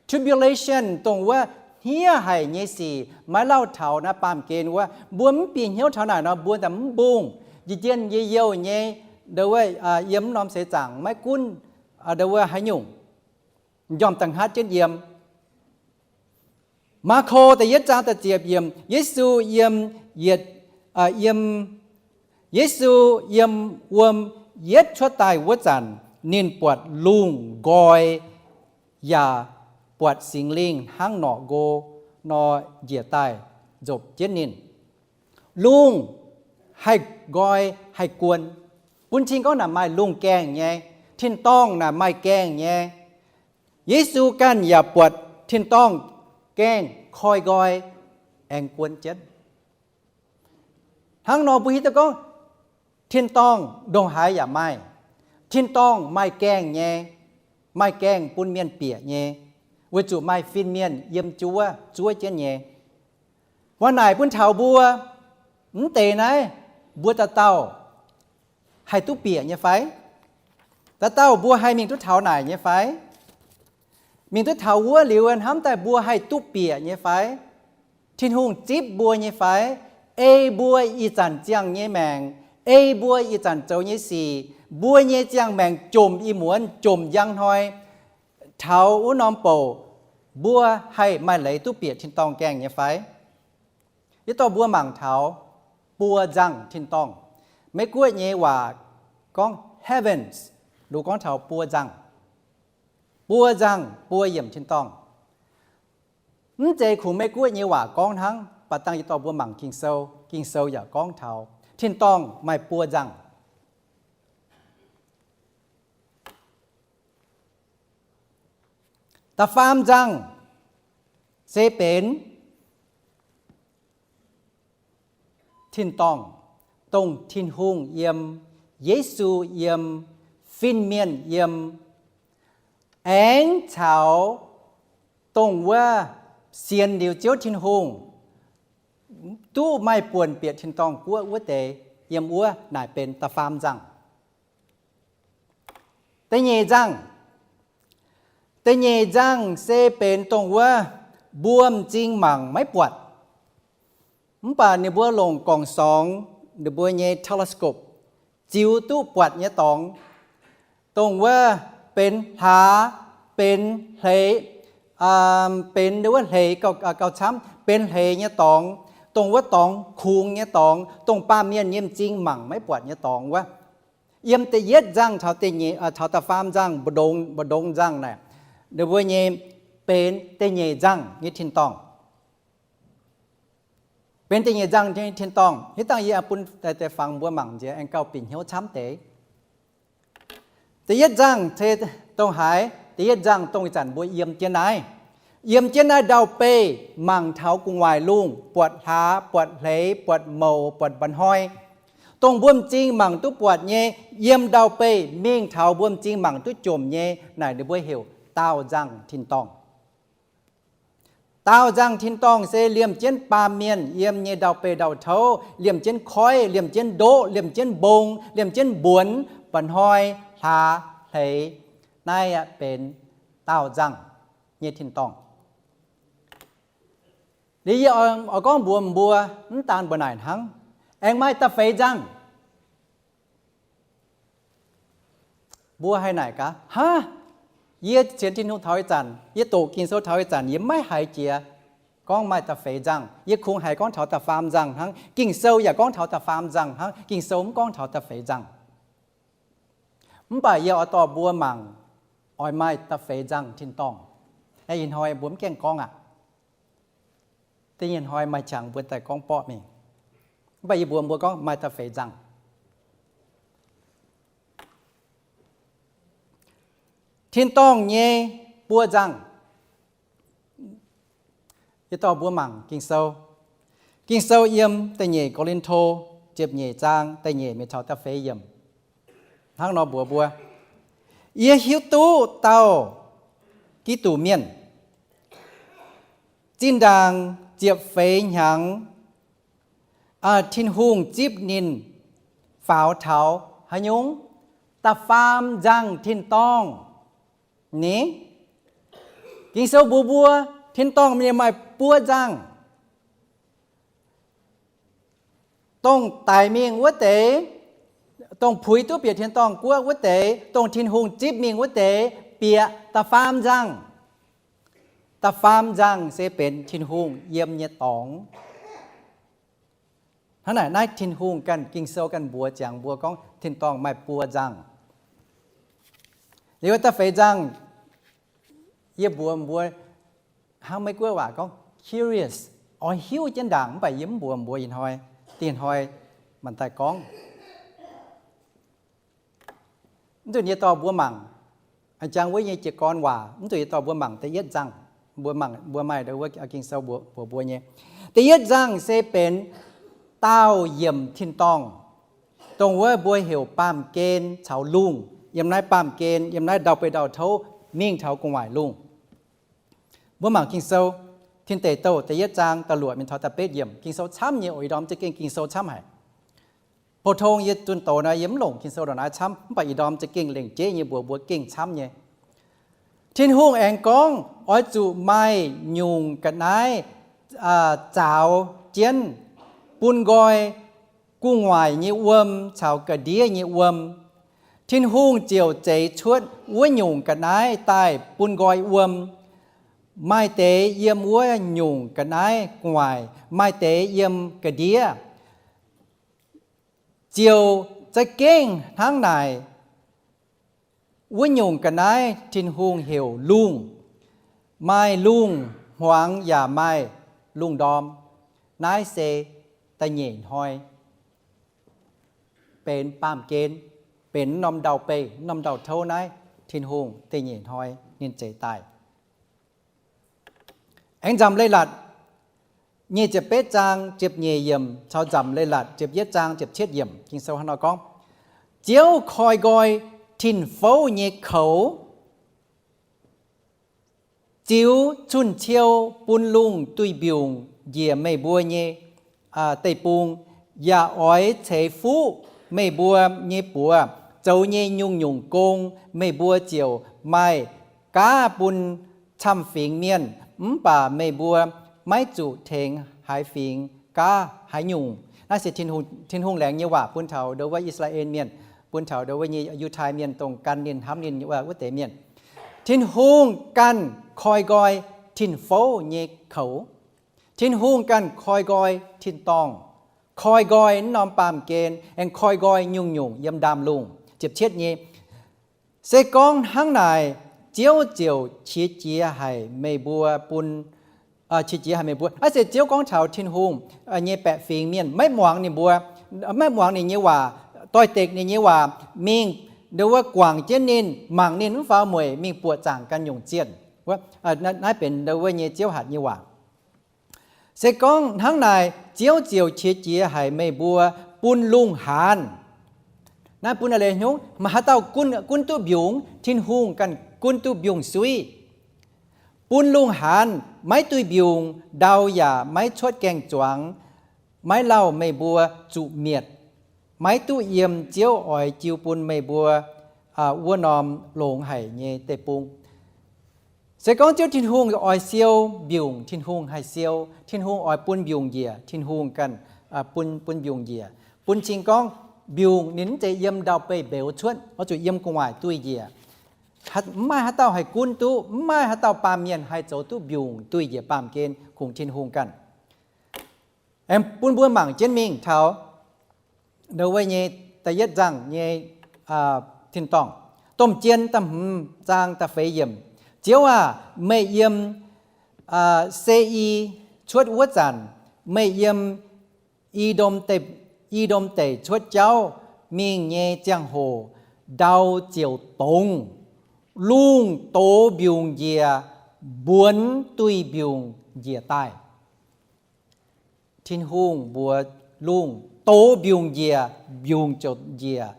Tribulation, dongh wuov hniev haic nyei sic maiv lauh taux naaiv baamh gen wuov. Mbuo mv bieqc hnyouv taux naaic nor, mbuo daaih mv mbungh, njien-youh nyei, ndo wuov, yiem mv norm seix zaangc maiv gunv ndo wuov haaix nyungc, m'njormh da'nghatv jienv yiem. Maako da'yietv zaang da'ziepc yiemc, Yesu yiem yietc, yiem, Yesu yiem wuom yietv cuotv daaih wuov zanc, ninh buatc lungh nqoi, yaac buatc Singx Lingh hnangv norqc nqo nor njiec daaih nzopc jienv ninh. Lungh haih nqoi haih guon. Bun cing gorngv naaic maaih lungh gaengh nyei. Tin-dorngh naaic maaih gaengh nyei. Yesu ganh yaac buatc tin-dorngh gaengh koi nqoi aengx guon jienv. Hnangv nor mbuo hiuv duqv gorngv tin-dorngh ndongc haaix yaac maaih. Tin-dorngh maaih gaengh nyei, maaih gaengh bun mienh bieqc nyei, weic zuqc maaih fin-mienh yiem jienv wuov zuov jienv nyei. Waac naaic bun taux mbuo, mv deix naaiv mbuo dauh dauh haih duqv bieqc nyei fai? Dauh dauh mbuo haih mingh duqv taux naaic nyei fai? Mingh duqv taux wuov liuz hnamv daaih mbuo haih duqv bieqc nyei fai? Tin-Hungh zipv mbuo nyei fai? Ei mbuo ih zanc ziangh nyei maengc, ei mbuo ih zanc zoux nyei sic, mbuo nyei ziangh maengc jomc ih muonz, jomc njang hnoi, taux wuov norm bouc, mbuo haih maaih leiz duqv bieqc tin-dorngh gaengh nyei fai? Yie dorh mbuo mangc taux buo nzangh tin-dorngh. Meiv Guoqv nyei waac gorngv heavens, nduqc gorngv taux buo nzangh. Buo nzangh buo yiemc tin-dorngh. Mv zeiz kungx Meiv Guoqv nyei waac gorngv hnangv, baac dangh yie dorh mbuo mangc Ging-Sou, Ging-Sou yaac gorngv taux tin-dorngh maaih buo nzangh. Da'faam nzangh se benx tin-dorngh, dongh Tin-Hungh yiem, Yesu yiem, fin-mienh yiem, aengx caux dongh wuov sienx liuz Ziouv Tin-Hungh duqv maaih buonc bieqc tin-dorngh guoqv wuov deix yiem wuov, naaic benx da'faam nzangh. Da'nyeic nzangh, da'nyeic nzangh se benx dongh wuov mbuo m'zing mangc maiv buatc. Mv baac ninh mbuo longc gorngv-sorngx, ninh mbuo nyei telescope ziux duqv buatc nyei dorngx, dongh wuov benx hlaax, benx hleix, benx wuov hleix gauh camv, benx hleix nyei dorngx, dongh wuov dorngx kungx nyei dorngx, dongh baamh mienh nyei m'zing mangc maiv buatc nyei dorngx wuov. Yiem da'yietv nzangh taux da'faam nzangh, mbu'ndongx nzangh naaic, ninh mbuo nyei benx da'nyeic nzangh nyei tin-dorngh. Benx da'nyeic nzangh nyei tin-dorngh. Hiuv dangh yie bun deix fangx mbuo mangc nziex aengx gauh bieqc hnyouv camv deix. Da'yietv nzangh se dongh haaix? Da'yietv nzangh dongh ih zanc mbuo yiem jienv naaiv. Yiem jienv naaiv ndau-beih mangc taux gu'nguaaic lungh, buatc hlaax, buatc hleix, buatc mouc, buatc mba'hnoi. Dongh mbuo m'zing mangc duqv buatc nyei, yiem ndau-beih mingh taux mbuo m'zing mangc duqv jomc nyei naaic ninh mbuo heuc daauh nzangh tin-dorngh. Daauh nzangh tin-dorngh se liemh jienv baamh mienh yiem nyei ndau-beih ndau-touv, liemh jienv koiv, liemh jienv ndoqv, liemh jienv mbong, liemh jienv mbuonx, mba'hnoi, hlaax, hleix. Naaiv aqv benx daauh nzangh nyei tin-dorngh. Liuz yie oix gorngv mbuox mbuo, mv daan mbuo naaic hnangv, aengx maaih da'feix nzangh. Mbuo haih naaic gaax, Haav, yie sienx Tin-Hungh taux ih zanc, yie doqc Ging-Sou taux ih zanc, yie maiv haiz jiex gorngv maaih da'feix nzangh. Yie kungx haiz gorngv taux da'faam nzangh hnangv. Ging-Sou yaac gorngv taux da'faam nzangh hnangv. Ging-Sou mv gorngv taux da'feix nzangh. Mv baac yie oix dorh mbuo mangc, oix maaih da'feix nzangh tin-dorngh. Ih hnoi mbuo mv gaengh gorngv aqv. Da'nyeic hnoi maaih qangx mbuo daaih gorngv borqv mingh. Mv baac yie mbuox mbuo gorngv maaih da'feix nzangh. Tin-dorngh nyei buo nzangh. Yie dorh mbuo mangc Ging-Sou. Ging-Sou yiem da'nyeic Ko^lin^to ziepc nyeic zaang da'nyeic mingh taux da'feix yiemc. Hnangv nor mbuox mbuo, Yie hiuv duqv dauh Giduc mienh zinh ndaangc ziepc feix hnyangx, Tin-Hungh zipv ninh faaux taux haaix nyungc? Da'faam nzangh tin-dorngh. Ni, Ging-Sou mbuox mbuo, tin-dorngh ninh maaih buo nzangh. Dongh daic mingh wuov deix, dongh puix duqv bieqc tin-dorngh guoqv wuov deix, dongh Tin-Hungh zipv mingh wuov deix, bieqc da'faam nzangh. Da'faam nzangh se benx Tin-Hungh yiem nyei dorngx. Hnangv naaic naaiv Tin-Hungh ganh, Ging-Sou ganh mbuox ziangx mbuo gorngv tin-dorngh maaih buo nzangh. Liuz da'feix nzangh, yie mbuox mbuo, hnangv Meiv Guoqv waac gorngv curious, oix hiuv jienv ndaangc, mv baac yie mv mbuox mbuo ih hnoi. Ih hnoi manc daaih gorngv, mv nzunc yie dorh mbuo mangc, jangx wuov nyei jiez gorn waac, mv nzunc yie dorh mbuo mangc da'yietv nzangc. Mbuo mangc, mbuo maaih wuov Ging-Sou mbuox mbuo nyei. Da'yietv nzangc se benx daauh yiemc tin-dorngh, dongh wuov mbuo heuc baamh gen caux lungh. Yiem naaiv baamh gen, yiem naaiv ndau-beih ndau-touv mingh taux gu'nguaaic lungh. Mbuo mangc Ging-Sou, Tin Deic Douh da'yietv zaang da'luoqc mingh taux da'betv yiemc. Ging-Sou camv nyei oc. Ih ndorm za'gengh Ging-Sou camv haic. Pou-tong yie zunh doz naaiv yie mv longc Ging-Sou ndongc naaiv camv, mv baac ih ndorm za'gengh lengc jeiv nyei mbuox mbuo gengh camv nyei. Tin-Hungh aengx gorngv, oix zuqc maaih nyungc ga'naaiv zaaux jienv bun nqoi gu'nguaaic nyei wuom caux ga'ndiev nyei wuom. Tin-Hungh ziouc zeix cuotv wuov nyungc ga'naaiv daaih bun nqoi wuom, maaih deix yiem wuov nyungc ga'naaiv gu'nguaaic, maaih deix yiem ga'ndiev. Ziouc za'gengh hnangv naaic. Wuov nyungc ga'naaiv Tin-Hungh heuc lungh. Maaih lungh hmuangx yaac maaih lungh ndorm. Naaiv se da'nyeic hnoi benx baamh gen, benx norm ndau-beih, norm ndau-touv naaiv, Tin-Hungh da'nyeic hnoi ninh zeix daaih. Aengx Nzamc Leiz-Latc nyic ziepc betv zaang ziepc nyeic yiemc caux Nzamc Leiz-Latc ziepc yietv zaang ziepc cietv yiemc, Ging-Sou hnangv nor gorngv, Ziouv koi nqoi tin-fouv nyei koux, ziux cun-ciou bun lungh duih mbiungc njiec meih mbuo nyei deic-bung, yaac oix ceix fuqv meih mbuo nyei buoz zoux nyei nyungc-nyungc gong. Meih mbuo ziouc maaih gaav bun camv-fingx mienh, mv baac meih mbuo maiv zuqc tengx haaix fingx gaav haaix nyungc. Naaiv se Tin-Hungh laengz nyei waac bun taux ndo wuov I^saa^laa^en Mienh, bun taux ndo wuov nyei Yiutai Mienh, dongh gan ninh, hnamv ninh wuov deix mienh. Tin-Hungh ganh koi nqoi tin-fouv nyei koux. Tin-Hungh ganh koi nqoi tin-dorngh, koi nqoi norm baamh gen, aengx koi nqoi nyungc-nyungc yiem ndaamv-lungh. Ziepc cietv nyei, se gorngv hnangv naaic, Ziouv ziouc qiex jiez haic meih mbuo bun, qiex jiez haic meih mbuo. Naaiv se Ziouv gorngv taux Tin-Hungh nyei baeqc fingx mienh, maiv muangx ninh mbuo, maiv muangx ninh nyei waac, doix-dekc ninh nyei waac, mingh ndo wuov guangc jienv ninh, mangc ninh mv faaux mueic, mingh buoqc zaangc ganh nyungc zienh. Naaiv benx ndo wuov nyei Ziouv hatc nyei waac. Se gorngv hnangv naaic, Ziouv ziouc qiex jiez haic meih mbuo bun lungh haanz. Naaiv bun a'leiz hnyouv, maaih haaix dauh gunv duqv mbiungc? Tin-Hungh ganh gunv duqv mbiungc-suiv. Bun lungh haanz maiv duih mbiungc, ndau yaac maiv cuotv gaeng-zuangx. Maiv lauh meih mbuo zuqc mietc, maiv duqv yiem Ziouv oix jiu bun meih mbuo wuov norm longx haic nyei deic-bung. Se gorngv Ziouv Tin-Hungh oix siou mbiungc, Tin-Hungh haih siou. Tin-Hungh oix bun mbiungc njiec, Tin-Hungh ganh bun, bun mbiungc njiec. Bun cing gorngv mbiungc ninh mv zeiz yiem ndau-beih mbeux cuotv, oix zuqc yiem gu'nguaaic duih njiec. Mv maaih haaix dauh haih gunv duqv, mv maaih haaix dauh baamh mienh haih zoux duqv mbiungc duih njiec baamh gen, kungx Tin-Hungh ganh. Aengx bun mbuo mangc jienv mingh taux ndo wuov nyei da'yietv nzangc nyei tin-dorngh, Domh Jien da'hmz zaang da'feix yiemc. Ziouv aah! Meih yiem Se^i cuotv wuov zanc, meih yiem I^ndom Deic, I^ndom Deic cuotv jauv mingh nyei ziangh hoc, ndau ziouc dongz. Lungh dox mbiungc njiec, mbuonx duih mbiungc njiec daaih. Tin-Hungh mbuox lungh, Dox mbiungc njiec, mbiungc ziouc njiec.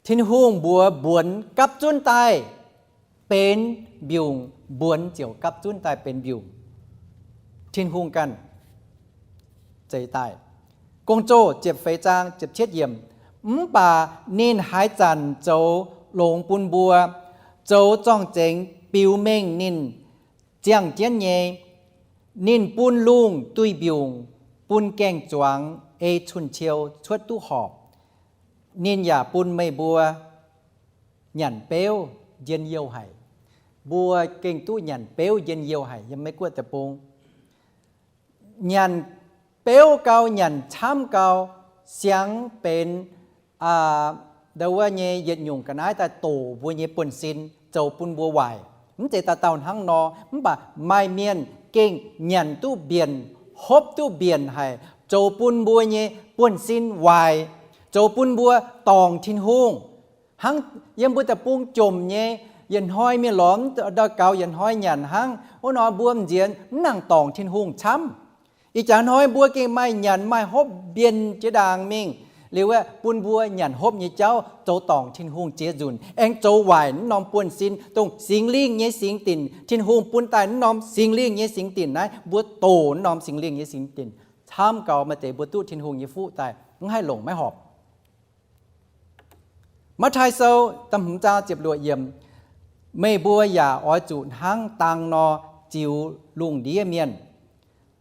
Tin-Hungh mbuox mbuonx, Gapv zunv daaih benx mbiungc, mbuonx ziouc gapv zunv daaih benx mbiungc. Tin-Hungh ganh zeix daaih. Gong-Zoh ziepc feix zaang ziepc cietv yiemc, Mv baac ninh haaix zanc zoux longx bun mbuo, zoux zorng-zengx biux mengh ninh ziangh jienv nyei. Ninh bun lungh duih mbiungc, bun gaeng-zuangx ei cun-ciou cuotv duqv horpc. Ninh yaac bun meih mbuo nyanc beuv njien-youh haic. Mbuo gengh duqv nyanc beuv njien-youh haic yiem Meiv-Guoqv deic-bung. Nyanc beuv gau, nyanc camv gau, siang benx ndo wuov nyei yietc nyungc ga'naaiv daaih doqc mbuo nyei buonv-sin, zoux bun mbuo waaic. Mv zeiz dauh dauh hnangv nor, mv baac maaih mienh gengh nyanc duqv mbienc, hopv duqv mbienc haic, zoux bun mbuo nyei buonv-sin waaic, zoux bun mbuo dorngc Tin-Hungh. Hnangv yiem mbuo deic-bung jomc nyei, yietc hnoi mienh lorz ndau gaux, yietc hnoi nyanc hnangv. Wuov nor mbuo nzienx mv nangc dorngc Tin-Hungh camv. Ih jaax hnoi mbuo gengh maaih nyanc maaih hopv mbienc jiex ndaangc mingh. Liuz aeqv, bun mbuo nyanc hopv nyei jauv zoux dorngc Tin-Hungh jiex nzunc, aengx zoux waaic naaiv norm buonv-sin, dongh Singx Lingh nyei singx dinc. Tin-Hungh bun daaih naaiv norm Singx Lingh nyei singx dinc naaiv, mbuo doqc naaiv norm Singx Lingh nyei singx dinc camv gau, maaih deix mbuo duqv Tin-Hungh nyei fuqv daaih mv haih longc maiv horpc. Matv^taai Sou da'hmz zaang ziepc luoqc yiemc, meih mbuo yaac oix zuqc hnangv dang nor ziux lungh ndiev mienh.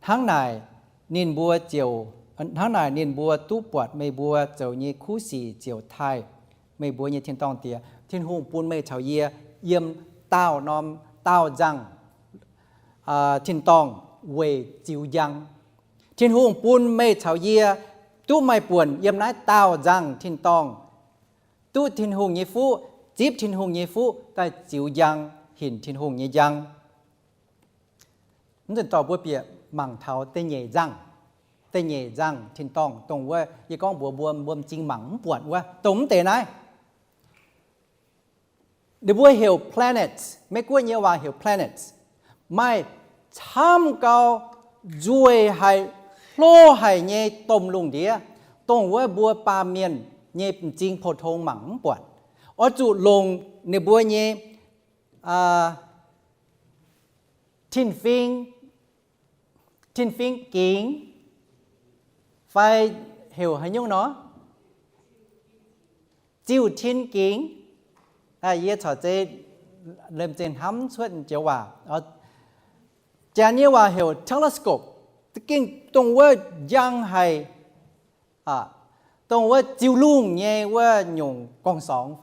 Hnangv naaic ninh mbuo ziouc, hnangv naaic ninh mbuo duqv buatc meih mbuo zoux nyei kuv sic ziouc taaih meih mbuo nyei tin-dorngh Diex. Tin-Hungh bun meih caux yie yiem daauh norm, daauh nzangc tin-dorngh weic ziux njang. Tin-Hungh bun meih caux yie duqv maaih buonc yiem naaiv daauh nzangc tin-dorngh duqv Tin-Hungh nyei fuqv, zipv Tin-Hungh nyei fuqv daaih ziux njang, hinc Tin-Hungh nyei njang. Mv nzunc dorh mbuo bieqc mangc taux da'nyeic nzangc, da'nyeic nzangc tin-dorngh, dongh wuov yie gorngv mbuox mbuo, mbuo m'zing mangc mv buatc wuov, dongh mv deix naaiv. Ninh mbuo heuc planets, Meiv-Guoqv nyei waac heuc planets, maaih camv gau, nzueic haic, hlo haic nyei domh lungh ndiev, dongh wuov mbuo baamh mienh nyei m'zing pou-tong mangc mv buatc. Oix zuqc longc ninh mbuo nyei tin-fing, tin-fing gingx, fai heuc haaix nyungc nor, ziuh tin gingx. Yie corc zeiz lemh zeih hnamv cuotv joux waac. Janx nyei waac heuc telescope, gengh dongh wuov njang haic, dongh wuov ziux lungh nyei wuov nyungc gorngv-sorngx,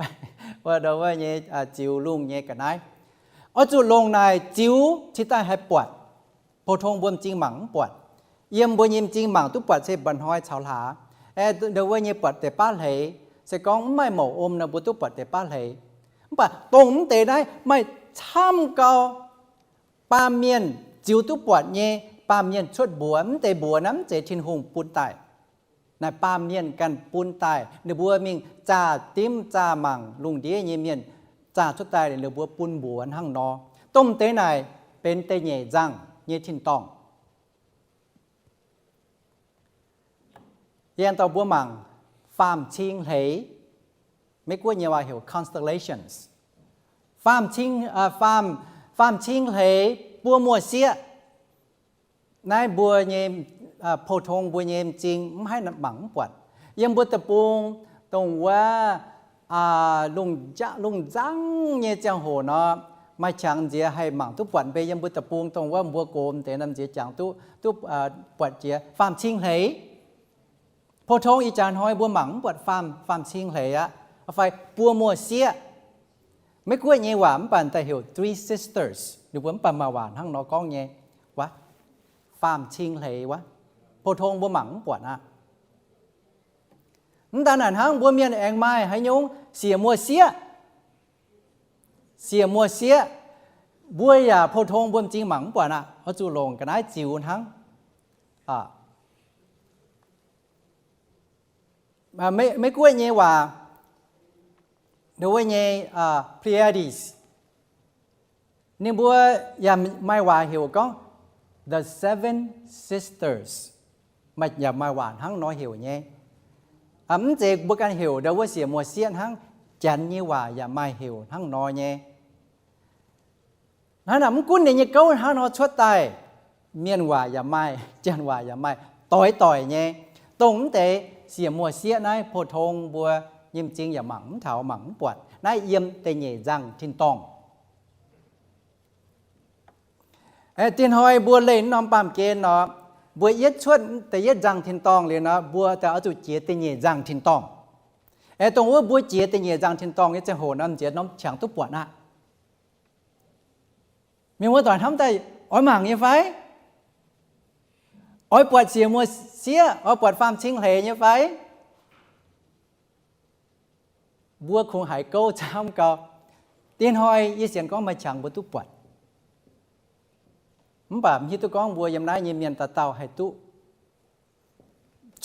wuov, wuov nyei ziux lungh nyei ga'naaiv. Oix zuqc longc naaic ziux cingx daaih haih buatc. Pou-tong mbuo m'zing mangc mv buatc. Yiem mbuo nyei m'zing mangc duqv buatc se mba'hnoi caux hlaax. Ndo wuov nyei buatc deix baav hleix, se gorngv mv maaih mouc om nor mbuo duqv buatc deix baav hleix. Mv baac dongh mv deix naaiv maaih camv gau, baamh mienh ziux duqv buatc nyei, baamh mienh cuotv mbuox, mv deix mbuox naaiv mv zeiz Tin-Hungh bun daaih. Naaic baamh mienh ganh bun daaih, ninh mbuo mingh zaah dimv zaah mangc lungh ndiev nyei mienh zaah cuotv daaih, ninh mbuo bun mbuox hnangv nor. Dongh deix naaic benx da'nyeic nzangc nyei tin-dorngh. Yie aengx dorh mbuo mangc faam-cing hleix, Meiv-Guoqv nyei waac heuc constellations. Faam-cing, faam, faam-cing hleix buo muoz-sieqv. Naaiv mbuo nyei, pou-tong mbuo nyei m'zing mv haih mangc mv buatc. Yiem mbuo deic-bung dongh wuov lungh nzangv nyei ziangh hoc nor, maaih qangx nziex haih mangc duqv buatc mbe. Yiem mbuo deic-bung dongh wuov mbuo gox deix norm nziex jangx duqv, duqv buatc jiex faam-cing hleix. Pou-tong ih jaax hnoi mbuo mangc mv buatc faam, faam-cing hleix aqv, fai buo muoz-sieqv. Meiv-Guoqv nyei waac mv baac daaih heuc Three Sisters, ninh mbuo mv baac maaih waac hnangv nor gorngv nyei. Wuov, faam-cing hleix wuov, pou-tong mbuo mangc mv buatc aqv. Mv daan naaic hnangv, mbuo mienh aengx maaih haaix nyungc siec muoz-sieqv. Siec muoz-sieqv, mbuo yaac pou-tong mbuo m'zing mangc mv buatc aqv, oix zuqc longc ga'naaiv ziux hnangv. Meiv-Guoqv nyei waac, ndo wuov nyei Pleiades, ninh mbuo yaac maaih waac heuc gorngv The Seven Sisters, yaac maaih waac hnangv nor heuc nyei. Mv zeiz mbuo ganh heuc ndo wuov siec muoz-sieqv hnangv, Janx nyei waac yaac maaih heuc hnangv nor nyei. Hnangv naaic, mv gunv ninh nyei gouv hnangv nor cuotv daaih, mienh waac yaac maaih, Janx waac yaac maaih, doix-doic nyei. Dongh mv deix siec muoz-sieqv naaiv, pou-tong mbuo nyei m'zing yaac mangc mv taux, mangc mv buatc. Naaiv yiem da'nyeic nzangc tin-dorngh. Diev hnoi mbuo leih norm baamh gen nor, mbuo yietv cuotv da'yietv nzangc tin-dorngh liuz nor, mbuo daaih oix zuqc jiex da'nyeic nzangc tin-dorngh. Aeqv, dongh wuov mbuo jiex da'nyeic nzangc tin-dorngh nyei ziangh hoc nor, m'nziex norm qangx duqv buatc aqv. Mienh muoz-doic hnamv daaih oix mangc nyei fai? Oix buatc siec muoz-sieqv, oix buatc faam-cing hleix nyei fai? Mbuo kungx haiz gouv camv gau. Diev hnoi yie sienx gorngv maaih qangx mbuo duqv buatc. Mv baac mv hiuv duqv gorngv mbuo yiem naaiv nyei mienh dauh dauh haih duqv.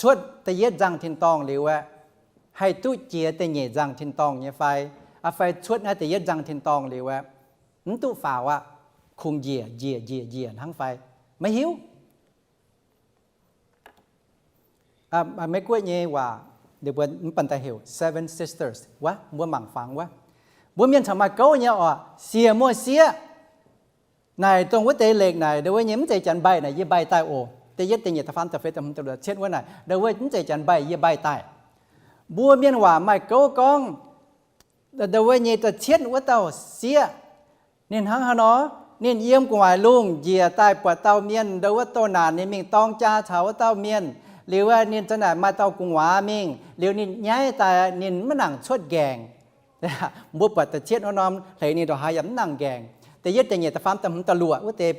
cuotv da'yietv nzangc tin-dorngh liuz aeqv, haih duqv jiex da'nyeic nzangc tin-dorngh nyei fai? Aa, fai cuotv naaiv da'yietv nzangc tin-dorngh liuz aeqv, mv duqv faaux aqv, kungx njiec njiec njiec njiec hnangv fai? Maiv hiuv. Maiv Guoqv nyei waac, ninh mbuo mv baac daaih heuc Seven Sisters wuov, mbuo mangc fangx wuov. Mbuo mienh corc maaih gouv nyei orqc, siec muoz-sieqv. Naaic dongh wuov deix lekc naaic, ndau wuov nyei mv zeiz janx mbaih naaic, yie mbaih daaih oc. Da'yietv, da'nyeic, da'faam, da'feix, da'hmz, da'luoqc, da'cietv wuov naaic, ndau wuov mv zeiz janx mbaih, yie mbaih daaih. Mbuo mienh waac maaih gouv gorngv, ndau wuov nyei da'cietv wuov dauh sieqv, ninh hnangv haaix nor, ninh yiem gu'nguaaic lungh njiec daaih buatc dauh mienh, ndau wuov doh naanc ninh mingh dorng jaa caux wuov dauh mienh, liuz ninh za'naaic maaih dauh gu'nguaaz mingh, liuz ninh nyaiv daaih ninh maiv nangc cuotv nqaengc. Mbuo buatc da'cietv wuov norm hleix ninh ndongc haaix yaac mv nangc nqaengc. Da'yietv, da'nyeic, da'faam, da'hmz, da'luoqc wuov deix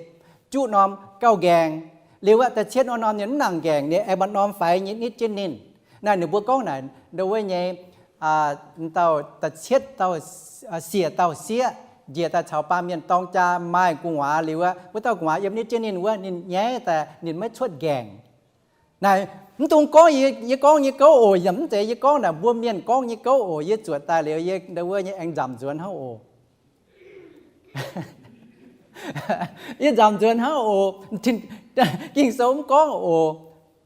juqv norm gauh nqaengc. Liuz aqv, da'cietv wuov norm ninh mv nangc nqaengc, ninh aengx buatc norm faix nyei nitv jienv ninh. Naaiv ninh mbuo gorngv naaic, ndau wuov nyei, dauh da'cietv dauh, siec dauh sieqv njiec daaih caux baamh mienh dorng jaa maaih gu'nguaaz liuz aqv, wuov dauh gu'nguaaz yiem nitv jienv ninh wuov, ninh nyaiv daaih ninh maiv cuotv nqaengc. Naaic mv dungx gorngv yie gorngv nyei gouv oc, yaac mv zeiz yie gorngv naaic, mbuo mienh gorngv nyei gouv oc. Yie zuotc daaih liuz yie ndau wuov nyei aengx nzamc nzuonx hnangv oc. Yie nzamc nzuonx hnangv oc. Ging-Sou mv gorngv oc.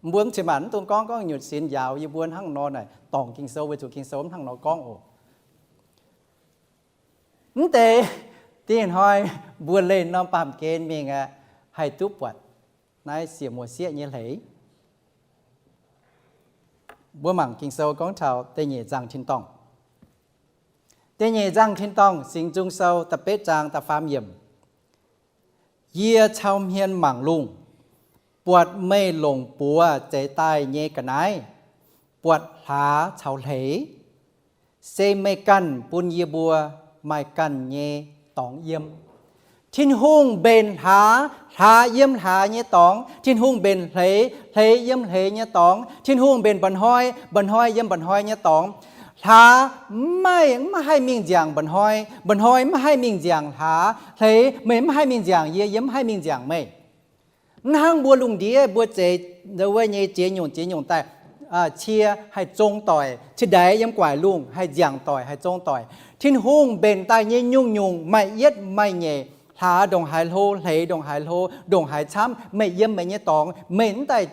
Mbuo mv cin-maanc mv dungx gorngv, gorngv nyutc sinx njaaux yie mbuo hnangv nor naaic dorngc Ging-Sou, weic zuqc Ging-Sou mv hnangv nor gorngv oc. Mv deix, dingh hnoi mbuo leih norm baamh gen mingh aqv, haih duqv buatc naaiv siec muoz-sieqv nyei hleix. Mbuo mangc Ging-Sou gorngv taux da'nyeic nzangc tin-dorngh. Da'nyeic nzangc tin-dorngh, Singx Nzung Sou da'betv zaang da'faam yiemc. Yie cau hmien mangc lungh, buatc meih longc buoz zeix daaih nyei ga'naaiv, buatc hlaax caux hleix, se meih ganh bun yie mbuo maaih ganh nyei dorngx yiem. Tin-Hungh mbenc hlaax, hlaax yiem hlaax nyei dorngx. Tin-Hungh mbenc hleix, hleix yiem hleix nyei dorngx. Tin-Hungh mbenc mba'hnoi, mba'hnoi yiem mba'hnoi nyei dorngx. Hlaax maiv, maiv haih mingh nziangc mba'hnoi. Mba'hnoi maiv haih mingh nziangc hlaax. Hleix, meih maiv haih mingh nziangc yie, yie maiv haih mingh nziangc meih. Mv hnangv mbuo lungh ndiev mbuo zeix wuov nyei ziex nyungc ziex nyungc daaih, cie haih zong doic, cingx daaih yiem gu'nguaaic lungh haih nziangc doic, haih zong doic. Tin-Hungh mbenc daaih nyei nyungc-nyungc maaih yietv maaih nyeic, hlaax ndongc haaix hlo, hleix ndongc haaix hlo, ndongc haaix camv, meih yiem meih nyei dorngx, meih mv daaih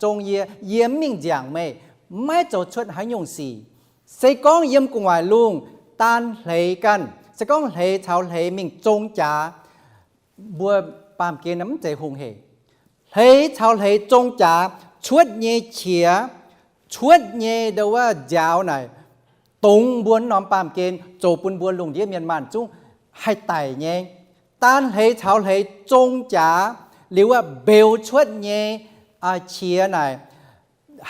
zong yie, yie mv mingh nziangc meih, maiv zoux cuotv haaix nyungc sic. Se gorngv yiem gu'nguaaic lungh daan hleix ganh, se gorngv hleix caux hleix mingh zong jaax, mbuo baamh gen mv zeiz hungh hec. Hleix caux hleix zong jaax cuotv nyei qiex, cuotv nyei ndau wuov nziaaux naaic, dongz mbuo norm baamh gen zoux bun mbuo lungh ndiev mienh maanh zungv haih daic nyei. Daan hleix caux hleix zong jaax liuz wuov mbeux cuotv nyei qiex naaic,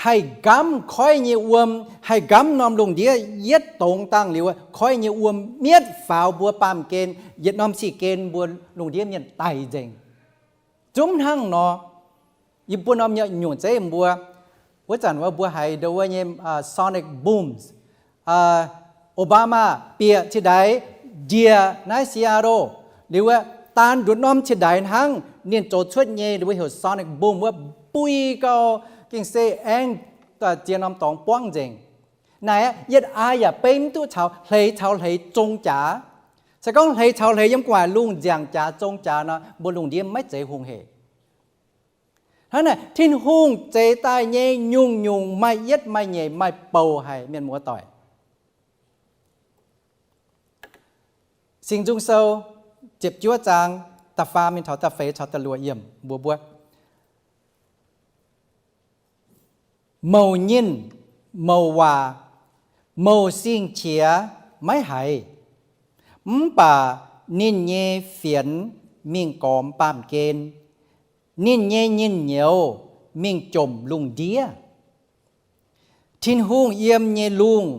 haih nqamv koiv nyei wuom, haih nqamv norm lungh ndiev yietv dongz dangh liuz, koiv nyei wuom mietv faaux mbuo baamh gen, yietc norm sic gen mbuo lungh ndiev mienh daic nzengc. Zungv hnangv nor, yie mbuo norm nyungc zeiv mbuo, wuov zanc wuov mbuo haiz ndau wuov nyei sonic booms, Obama bieqc cingx daaih njiec naaiv Seattle, liuz wuov daan ndutv norm cingx daaih hnangv, ninh zoux cuotv nyei mbuo heuc sonic boom wuov, bui gau, gengh se aengx ziex norm dorngx buangv nzengc. Naaic aqv, yietc aa yaac beiv mv duqv caux hleix caux hleix zong jaax. Se gorngv hleix caux hleix yiem gu'nguaaic lungh nziangc jaax zong jaax nor, mbuo lungh ndiev maiv zeiz hungh hec. Hnangv naaic, Tin-Hungh zeix daaih nyei nyungc-nyungc maaih yietv maaih nyeic maaih bouc haic, mienh muoz doic. Singx Nzung Sou ziepc juov zaang da'faam mingh taux da'feix caux da'luoqc yiemc mbuox mbuo, mouc nyinh, mouc waac, mouc sing-qiex maiv haiz, mv baac ninh nyei fienx mingh gormx baamh gen, ninh nyei nyinh nyouz mingh jomc lungh ndiev. Tin-Hungh yiem nyei lungh,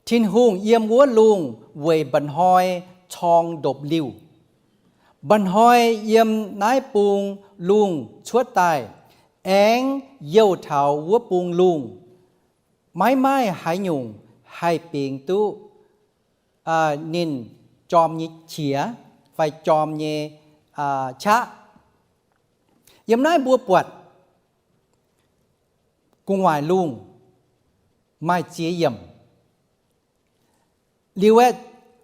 Tin-Hungh yiem wuov lungh weic mba'hnoi corng ndopv-liuh. Mba'hnoi yiem naaiv bung lungh cuotv daaih, aengx youh taux wuov bung lungh. Maiv maaih haaix nyungc haih bingx duqv ninh jorm nyei qiex fai jorm nyei qaqv. Yiem naaiv mbuo buatc gu'nguaaic lungh maaih ziex yiemc. Liuz aeqv,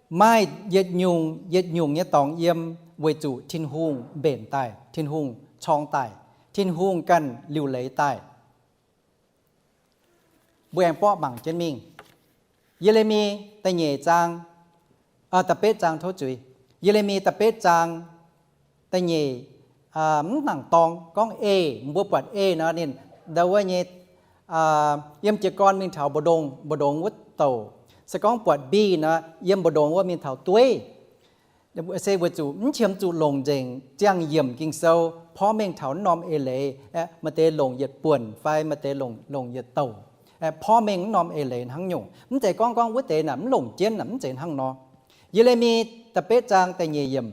maaih yietc nyungc yietc nyungc nyei dorngx yiem weic zuqc Tin-Hungh mbenc daaih, Tin-Hungh corng daaih, Tin-Hungh ganh liuc leiz daaih. Mbuo aengx borqv mangc jienv mingh. Ye^le^mi da'nyeic zaang, da'betv zaang, tov zuiz, Ye^le^mi da'betv zaang da'nyeic, mv nangc dorng gorngv eih, mbuo buatc eih nor ninh ndau wuov nyei, yiem jiez gorn mingh taux mbu'ndongx, mbu'ndongx wuov douc. Se gorngv buatc mbiv nor, yiem mbu'ndongx wuov mingh taux dueiv. Se weic zuqc mv qiemx zuqc longc nzengc ziangh yiemc Ging-Sou porv mengh taux mv norm eix leiz, maaih deix longc yietc buonc fai maaih deix longc, longc yietc douc, porv mengh mv norm eix leiz hnangv nyungc. Mv zeiz gorngv, gorngv wuov deix naaic mv longc jienv naaic, mv zeiz hnangv nor. Ye^le^mi da'betv zaang da'nyeic yiemc,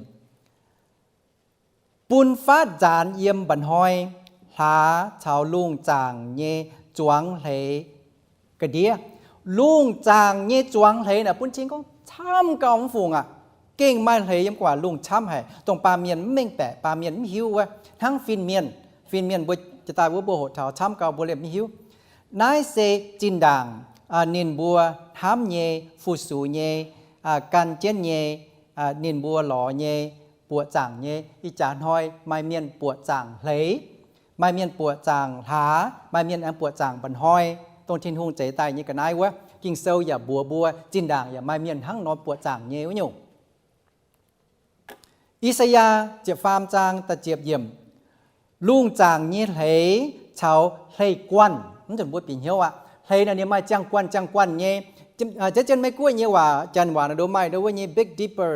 bun faatv nzaanx yiem mba'hnoi hlaax caux lungh zaangc nyei zuangx hleix ga'ndiev. Lungh zaangc nyei zuangx hleix naaic bun cing gorngv camv gauh mv fungc aqv. Gengh maaih hleix yiem gu'nguaaic lungh camv haic, dongh baamh mienh mv mengh baeqc, baamh mienh mv hiuv wuov. Hnangv fin-mienh, fin-mienh mbuo jiex daaih wuov mbuo hoqc taux camv gauh mbuo liemh mv hiuv. Naaiv se zinh ndaangc ninh mbuo hnamv nyei, fu-sux nyei, gan jienv nyei, ninh mbuo lorz nyei, buoqc zaangc nyei. Ih jaax hnoi maaih mienh buoqc zaangc hleix, maaih mienh buoqc zaangc hlaax, maaih mienh aengx buoqc zaangc mba'hnoi, dongh Tin-Hungh zeix daaih nyei ga'naaiv wuov. Ging-Sou yaac mbuox mbuo zinh ndaangc yaac maaih mienh hnangv nor buoqc zaangc nyei wuov nyungc. I^saa^yaa ziepc faam zaang da'ziepc yiemc, lungh zaangc nyei hleix caux hleix guanh. Mv nzunc mbuo bieqc hnyouv aqv, hleix naaic ninh maaih ziangh guanh ziangh guanh nyei. Zien, zien Meiv Guoqv nyei waac, Janx waac naaic ndo maaih ndo wuov nyei Big Dipper,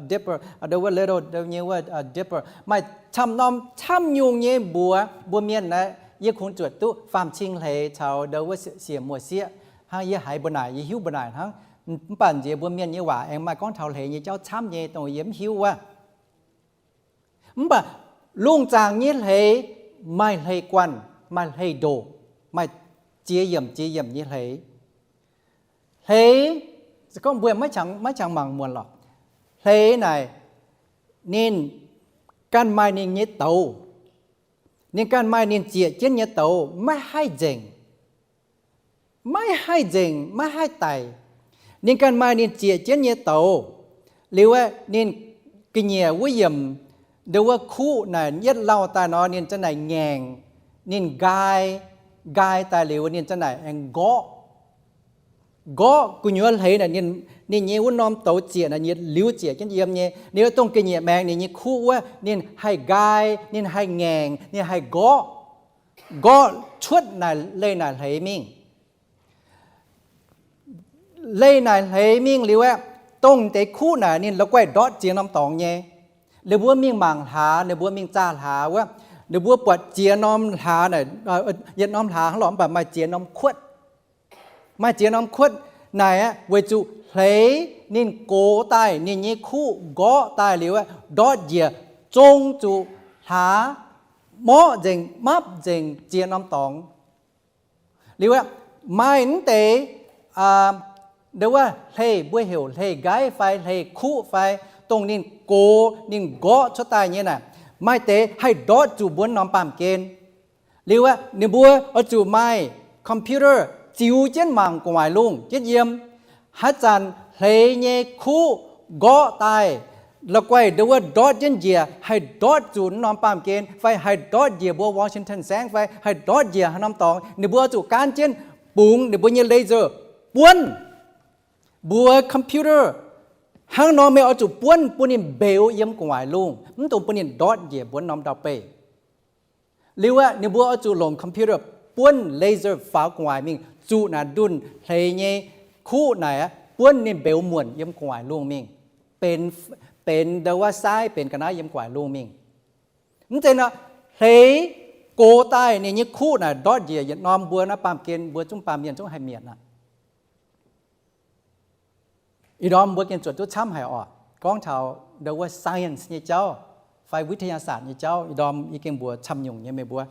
Dipper, ndo wuov Little, ndo nyei wuov Dipper, maaih camv norm camv nyungc nyei mbuox. Mbuo mienh naaic yie kungx zuotc duqv faam cing hleix caux ndo wuov siec muoz sieqv hnangv. Yie haiz mbuo naaic, yie hiuv mbuo naaic hnangv. Mv baac nziex mbuo mienh nyei waac aengx maaih gorngv taux hleix nyei jauv camv nyei, dongh yie mv hiuv wuov. Mv baac lungh zaangc nyei hleix maaih hleix guanh, maaih hleix ndoqc, maaih ziex yiemc ziex yiemc nyei hleix. Hleix, gorngv mbuo maiv qangx, maiv qangx mangc muonc lorqc. Hleix naaic ninh ganh maaih ninh nyei douz. Ninh ganh maaih ninh zieqc jienv nyei douz, maiv haih nzengc. Maiv haih nzengc, maiv haih daic. Ninh ganh maaih ninh zieqc jienv nyei douz. Liuz aeqv, ninh ga'nyiec wuov yiemc, ndo wuov kuqv naaic yietv lauh daaih nor, ninh za'naaic ngaengc, ninh nqaai, nqaai daaih liuz ninh za'naaic aengx nqorqv. Nqorqv gu'nyuoz hleix naaic, ninh nyei wuov norm douz zieqc naaic yietc liuz zieqc jienv yiem nyei. Ninh wuov dongh ga'nyiec maengx ninh nyei kuqv wuov, ninh haih nqaai, ninh haih ngaengc, ninh haih nqorqv. Nqorqv cuotv naaic leih naaic hleix mingh. Leih naaic hleix mingh liuz aeqv, dongh deix kuqv naaic ninh la'guaih ndortv ziex norm dorngx nyei. Ninh mbuo mingh mangc hlaax, ninh mbuo mingh zaah hlaax wuov, ninh mbuo buatc ziex norm hlaax naaic, yietc norm hlaax hnangv lorqc, mv baac maaih ziex norm kuotv. Maaih ziex norm kuotv naaic aeqv, weic zuqc hleix ninh gox daaih, ninh nyei kuqv nqorqv daaih liuz aeqv, ndortv njiec zong zuqc hlaax morqv nzengc, mapv nzengc ziex norm dorngx. Liuz aeqv, maaih mv deix, ndo wuov hleix, mbuo heuc hleix nqaiv fai hleix kuqv fai, dongh ninh gox ninh nqorqv cuotv daaih nyei naaic, maaih deix haih ndortv zuqc mbuo norm baamh gen. Liuz aeqv, ninh mbuo oix zuqc maaih computer ziux jienv mangc gu'nguaaic lungh jienv yiem. Haaix zanc hleix nyei kuqv nqorqv daaih, la'guaih ndo wuov ndortv jienv njiec, haih ndortv zuqc norm baamh gen fai haih ndortv njiec mbuo Washington saengv fai haih ndortv njiec haaix norm dorngx, ninh mbuo oix zuqc gaanv jienv bungx ninh mbuo nyei laser buonv mbuo computer. Hnangv nor meih oix zuqc buonv bun ninh mbeux yiem gu'nguaaic lungh, mv dungx bun ninh ndortv njiec mbuo norm ndau-beih. Liuz aeqv, ninh mbuo oix zuqc longc computer buonv laser faaux gu'nguaaic mingh, zuqc naaic ndunh hleix nyei kuqv naaic aeqv, buonv ninh mbeux muonc yiem gu'nguaaic lungh mingh, benx, benx ndo wuov saaiv, benx ga'naaiv yiem gu'nguaaic lungh mingh. Mv zeiz nor, hleix gox daaih ninh nyei kuqv naaic ndortv njiec yietc norm mbuo naaiv baamh gen, mbuo zungv baamh mienh zungv haih mietc aqv. Ih ndorm mbuo gengh zuotc duqv camv haic oc. Gorngv taux ndo wuov science nyei jauv fai วิทยาศาสตร์ nyei jauv, ih ndorm yie gengh mbuox camv nyungc nyei meih mbuo,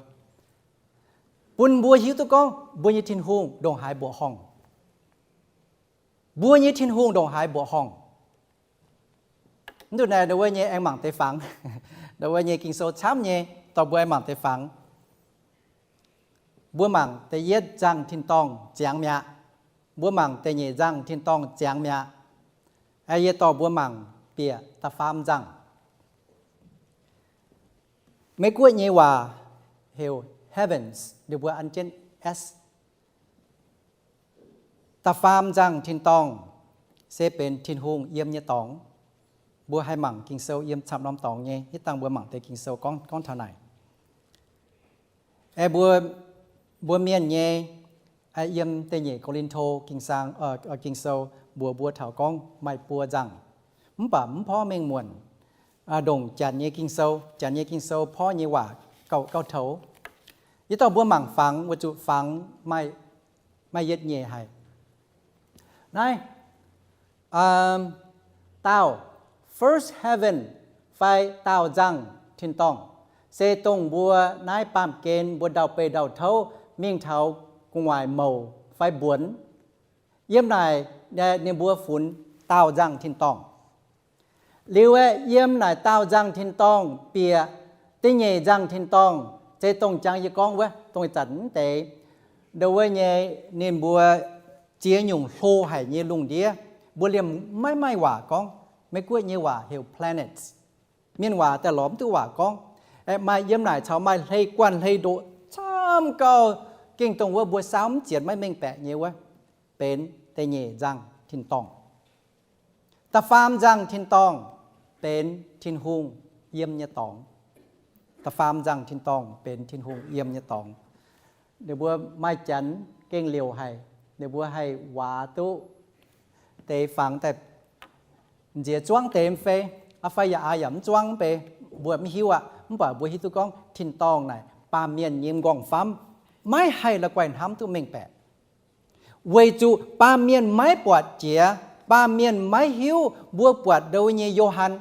bun mbuo hiuv duqv gorngv mbuo nyei Tin-Hungh ndongc haaix mbuoqc horngh. Mbuo nyei Tin-Hungh ndongc haaix mbuoqc horngh. Mv dungx naaic ndo wuov nyei aengx mangc deix fangx. Ndo wuov nyei Ging-Sou camv nyei, dorh mbuo aengx mangc deix fangx. Mbuo mangc da'yietv nzangc tin-dorngh ziangx mi'aqv. Mbuo mangc da'nyeic nzangc tin-dorngh ziangx mi'aqv. Yie dorh mbuo mangc bieqc da'faam nzangc. Meiv Guoqv nyei waac heuc heavens, ninh mbuo an jienv s. Da'faam nzangc tin-dorngh se benx Tin-Hungh yiem nyei dorngx. Mbuo haih mangc Ging-Sou yiem camv norm dorngx nyei. Hitv dangh mbuo mangc deix Ging-Sou gorngv, gorngv taux naaic. Aeqv, mbuo, mbuo mienh nyei, yiem da'nyeic Ko^lin^to Ging-Sou mbuox mbuo taux gorngv maaih buo nzangc, mv baac mv porv mengh muonc. Ndongc Janx nyei Ging-Sou, Janx nyei Ging-Sou porv nyei waac gauh, gauh toux. Yie dorh mbuo mangc fangx, weic zuqc fangx maaih, maaih yietc nyeic haic. Naaiv, daauh, first heaven, fai daauh nzangc tin-dorngh, se dongh mbuo naaiv baamh gen mbuo ndau-beih ndau-touv mingh taux gu'nguaaic mouc fai mbuonx. Yiem naaic, ninh mbuo funx daauh nzangc tin-dorngh. Liuz aeqv, yiem naaic daauh nzangc tin-dorngh bieqc da'nyeic nzangc tin-dorngh, se dongh jangx yie gorngv wuov, dongh ih zanc mv deix, ndo wuov nyei, ninh mbuo ziex nyungc hlo haic nyei lungh ndiev. Mbuo liemh maiv maaih waac gorngv. Meiv Guoqv nyei waac heuc planets. Mienh waac daaih lorz mv duqv waac gorngv. Maaih yiem naaic caux maaih hlei guanh hlei ndoqc camv gauh, gengh dongh wuov mbuo saauv mv zienx maiv mengh baeqc nyei wuov, benx da'nyeic nzangc tin-dorngh. Da'faam nzangc tin-dorngh benx Tin-Hungh yiem nyei dorngx. Da'faam nzangc tin-dorngh benx Tin-Hungh yiem nyei dorngx. Ninh mbuo maaih Janx gengh liouc haic, ninh mbuo haih waaz duqv deix fangx daaih nziex zuangv deix fai, fai yaac aa yaac mv zuangv bei, mbuo mv hiuv aqv. Mv baac mbuo hiuv duqv gorngv tin-dorngh naaic baamh mienh nyei m'nqorngv-famv maiv haih la'guaih hnamv duqv mengh baeqc. Weic zuqc baamh mienh maiv buatc jiex, baamh mienh maiv hiuv. Mbuo buatc ndo wuov nyei Yo^han.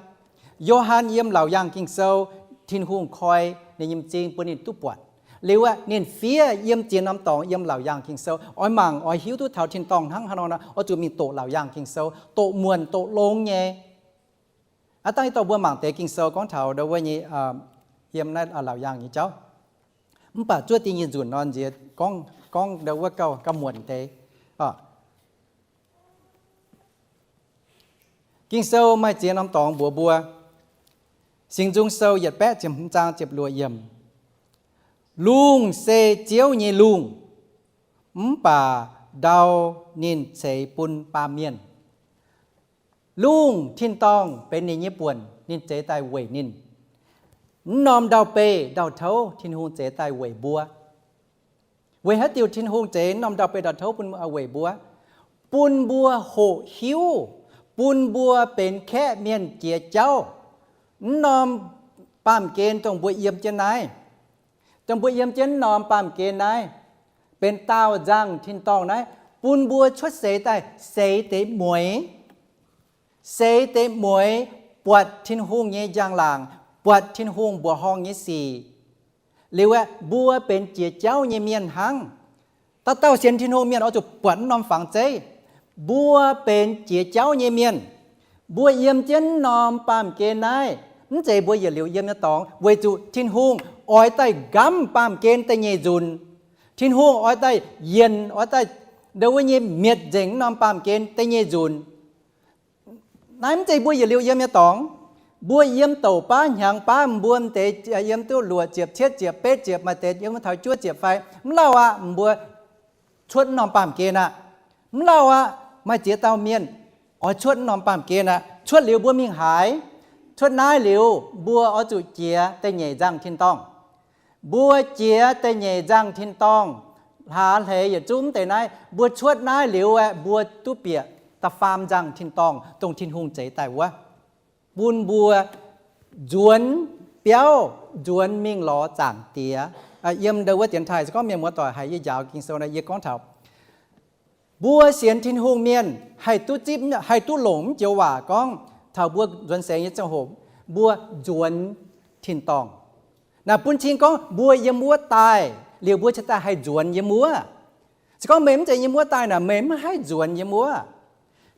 Yo^han yiem Laauc Yaangh Ging-Sou, Tin-Hungh koi ninh nyei m'zing bun ninh duqv buatc. Liuz aeqv, ninh fiev yiem ziex norm dorngx yiem Laauc Yaangh Ging-Sou. Oix mangc, oix hiuv duqv taux tin-dorngh hnangv haaix nor nor, oix zuqc mingh doqc Laauc Yaangh Ging-Sou, doqc muonc doqc longx nyei. Aav dangh yie dorh mbuo mangc deix Ging-Sou gorngv taux ndo wuov nyei, yiem naaiv Laauc Yaangh nyei jauv. Mv baac zuov dingh nyei nzunc nor nziex gorngv, gorngv ndo wuov gauh, gauh muonc deix. Ging-Sou maaih ziex norm dorngx mbuox mbuo. Singx Nzung Sou yietc baeqv ziepc hmz zaang ziepc luoqc yiemc. Lungh se Ziouv nyei lungh, mv baac ndau ninh ceix bun baamh mienh. Lungh tin-dorngh benx ninh nyei buonc, ninh zeix daaih weic ninh. Mv norm ndau-beih ndau-touv Tin-Hungh zeix daaih weic mbuo. Weic haaix diuc Tin-Hungh zeix mv norm ndau-beih ndau-touv bun, weic mbuo? Bun mbuo hoqc hiuv, bun mbuo benx kaeqv mienh jiex jauv. Mv norm baamh gen dongh mbuo yiem jienv naaiv, dongh mbuo yiem jienv mv norm baamh gen naaiv, benx daauh nzangc tin-dorngh naaiv, bun mbuo cuotv seix daaih seix deix mueiz, seix deix mueiz buatc Tin-Hungh nyei njang-laangc, buatc Tin-Hungh mbuoqc horngh nyei sic. Liuz aeqv, mbuo benx jiex jauv nyei mienh hnangv. Dauh dauh sienx Tin-Hungh mienh oix zuqc buatc mv norm fangx zeiv. Mbuo benx jiex jauv nyei mienh. Mbuo yiem jienv mv norm baamh gen naaiv, mv zeiz mbuo yietc liuz yiem nyei dorngx, weic zuqc Tin-Hungh oix daaih nqamv baamh gen da'nyeic nzunc. Tin-Hungh oix daaih yienc, oix daaih ndo wuov nyei mietc nzengc mv norm baamh gen da'nyeic nzunc. Naaiv mv zeiz mbuo yietc liuz yiem nyei dorngx. Mbuo yiem douc baav hnyangx baav, mbuo m'deix yiem duqv luoqc ziepc, cietv ziepc, betv ziepc, maaih deix yiem taux juov ziepc fai? Mv lauh aqv. Mbuo cuotv mv norm baamh gen aqv. Mv lauh aqv. Maaih ziex dauh mienh oix cuotv mv norm baamh gen aqv. Cuotv liuz mbuo mingh haaix? Cuotv naaiv liuz, mbuo oix zuqc jiex da'nyeic nzangc tin-dorngh. Mbuo jiex da'nyeic nzangc tin-dorngh, hlaax hleix yietc zungv mv deix naaiv, mbuo cuotv naaiv liuz aeqv, mbuo duqv bieqc da'faam nzangc tin-dorngh, dongh Tin-Hungh zeix daaih wuov, bun mbuo nzuonx biauv, nzuonx mingh lorz Zaangc Diex. Yiem ndo wuov dienx taaih se gorngv mienh muoz-doic haiz yie njaaux Ging-Sou nor, yie gorngv taux mbuo sienx Tin-Hungh mienh haih duqv zipv, haih duqv longc mv joux waac gorngv taux mbuo nzuonx seix nyei ziangh hoc, mbuo nzuonx tin-dorngh. Naaic bun cing gorngv mbuo yiem wuov daaih liuz, mbuo cingx daaih haih nzuonx yiem wuov. Se gorngv meih mv zeiz yiem wuov daaih naaic, meih mv haih nzuonx yiem wuov.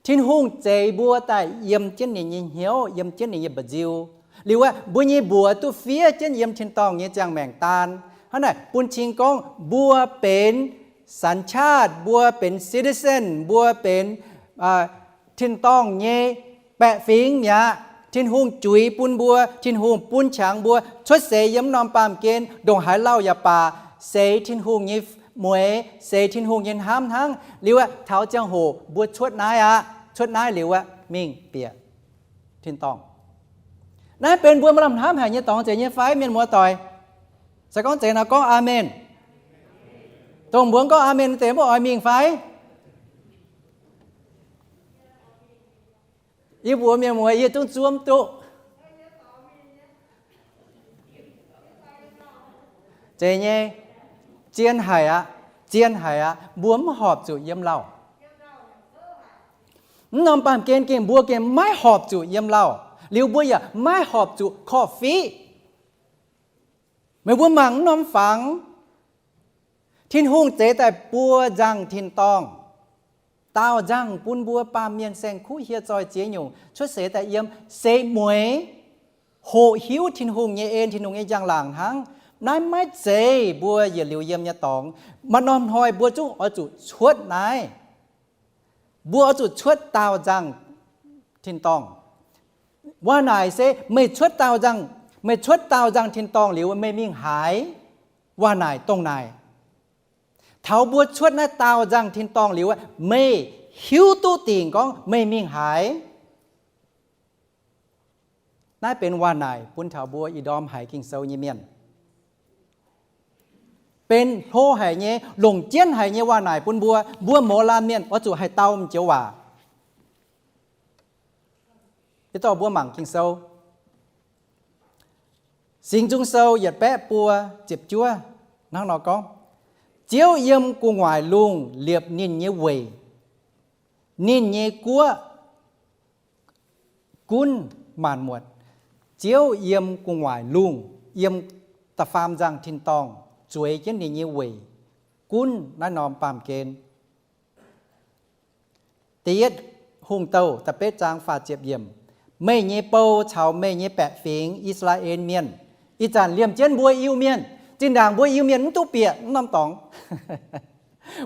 Tin-Hungh zeix mbuo daaih yiem jienv ninh nyei hnyouv, yiem jienv ninh nyei mba'nziu. Liuz aeqv, mbuo nyei mbuox duqv fiev jienv yiem tin-dorngh nyei ziangh maengc daan. Hnangv naaic bun cing gorngv mbuo benx สัญชาติ, mbuo benx citizen, mbuo benx tin-dorngh nyei baeqc fingx mi'aqv. Tin-Hungh juix bun mbuo, Tin-Hungh bun qangx mbuo cuotv seix yiem norm baamh gen, ndongc haaix lauh yaac baac, seix Tin-Hungh nyei mueix, seix Tin-Hungh nyei hnamv hnangv. Liuz aeqv, taux ziangh hoc mbuo cuotv naaiv aqv, cuotv naaiv liuz aeqv, mingh bieqc tin-dorngh. Naaiv benx mbuo maaih lamh hnamv haic nyei dorngx, zeiz nyei fai, mienh muoz-doic? Se gorngv zeiz nor gorngv aamen. Dongh mbuo gorngv aamen deix mbuo oix mingh fai? Yie mbuox mienh muoz, yie zungv zuov duqv. Zeiz nyei, zien haic aqv, zien haic aqv, mbuo mv horpc zuqc yiem lauh. Mv norm baamh gen gengh mbuo gengh maiv horpc zuqc yiem lauh, liuz mbuo yaac maiv horpc zuqc korv-fiqv. Meih mbuo mangc mv norm fangx, Tin-Hungh zeix daaih buo nzangh tin-dorngh, daauh nzangh bun mbuo baamh mienh saeng-kuv hieh zoih ziex nyungc cuotv seix daaih yiem, seix mueiz, hoqc hiuv Tin-Hungh nyei en, Tin-Hungh nyei njang-laangc hnangv. Naaiv maiv zeiz mbuo yietc liuz yiem nyei dorngx. Maaih norm hnoi mbuo zungv oix zuqc cuotv naaiv. Mbuo oix zuqc cuotv daauh nzangh tin-dorngh. Waac naaic se meih cuotv daauh nzangh, meih cuotv daauh nzangh tin-dorngh liuz meih mingh haaix? Waac naaic dongh naaic. Taux mbuo cuotv naaiv daauh nzangh tin-dorngh liuz, meih hiuv duqv dingc gorngv meih mingh haaix. Naaiv benx waac naaic bun taux mbuo ih ndorm haiz Ging-Sou nyei mienh. Benx hlo haic nyei, longc jienv haic nyei waac naaic bun mbuo. Mbuo mouz laanh mienh oix zuqc haih dau m'joux waac. Yie dorh mbuo mangc Ging-Sou. Singx Nzung Sou yietc baeqv buo ziepc juov hnangv nor gorngv, Ziouv yiem gu'nguaaic lungh liepc ninh nyei weic, ninh nyei guoqv gunv maanc muotc. Ziouv yiem gu'nguaaic lungh, yiem da'faam nzangh tin-dorngh zueiz jienv ninh nyei weic gunv naaiv norm baamh gen. Da'yietv Hungh Douh da'betv zaang faah ziepc yiemc, Meih nyei bou caux meih nyei baeqc fingx, I^saa^laa^en Mienh. Ih zanc liemh jienv mbuo Iu-Mienh. Zinh ndaangc mbuo Iu-Mienh mv duqv bieqc mv norm dorngx.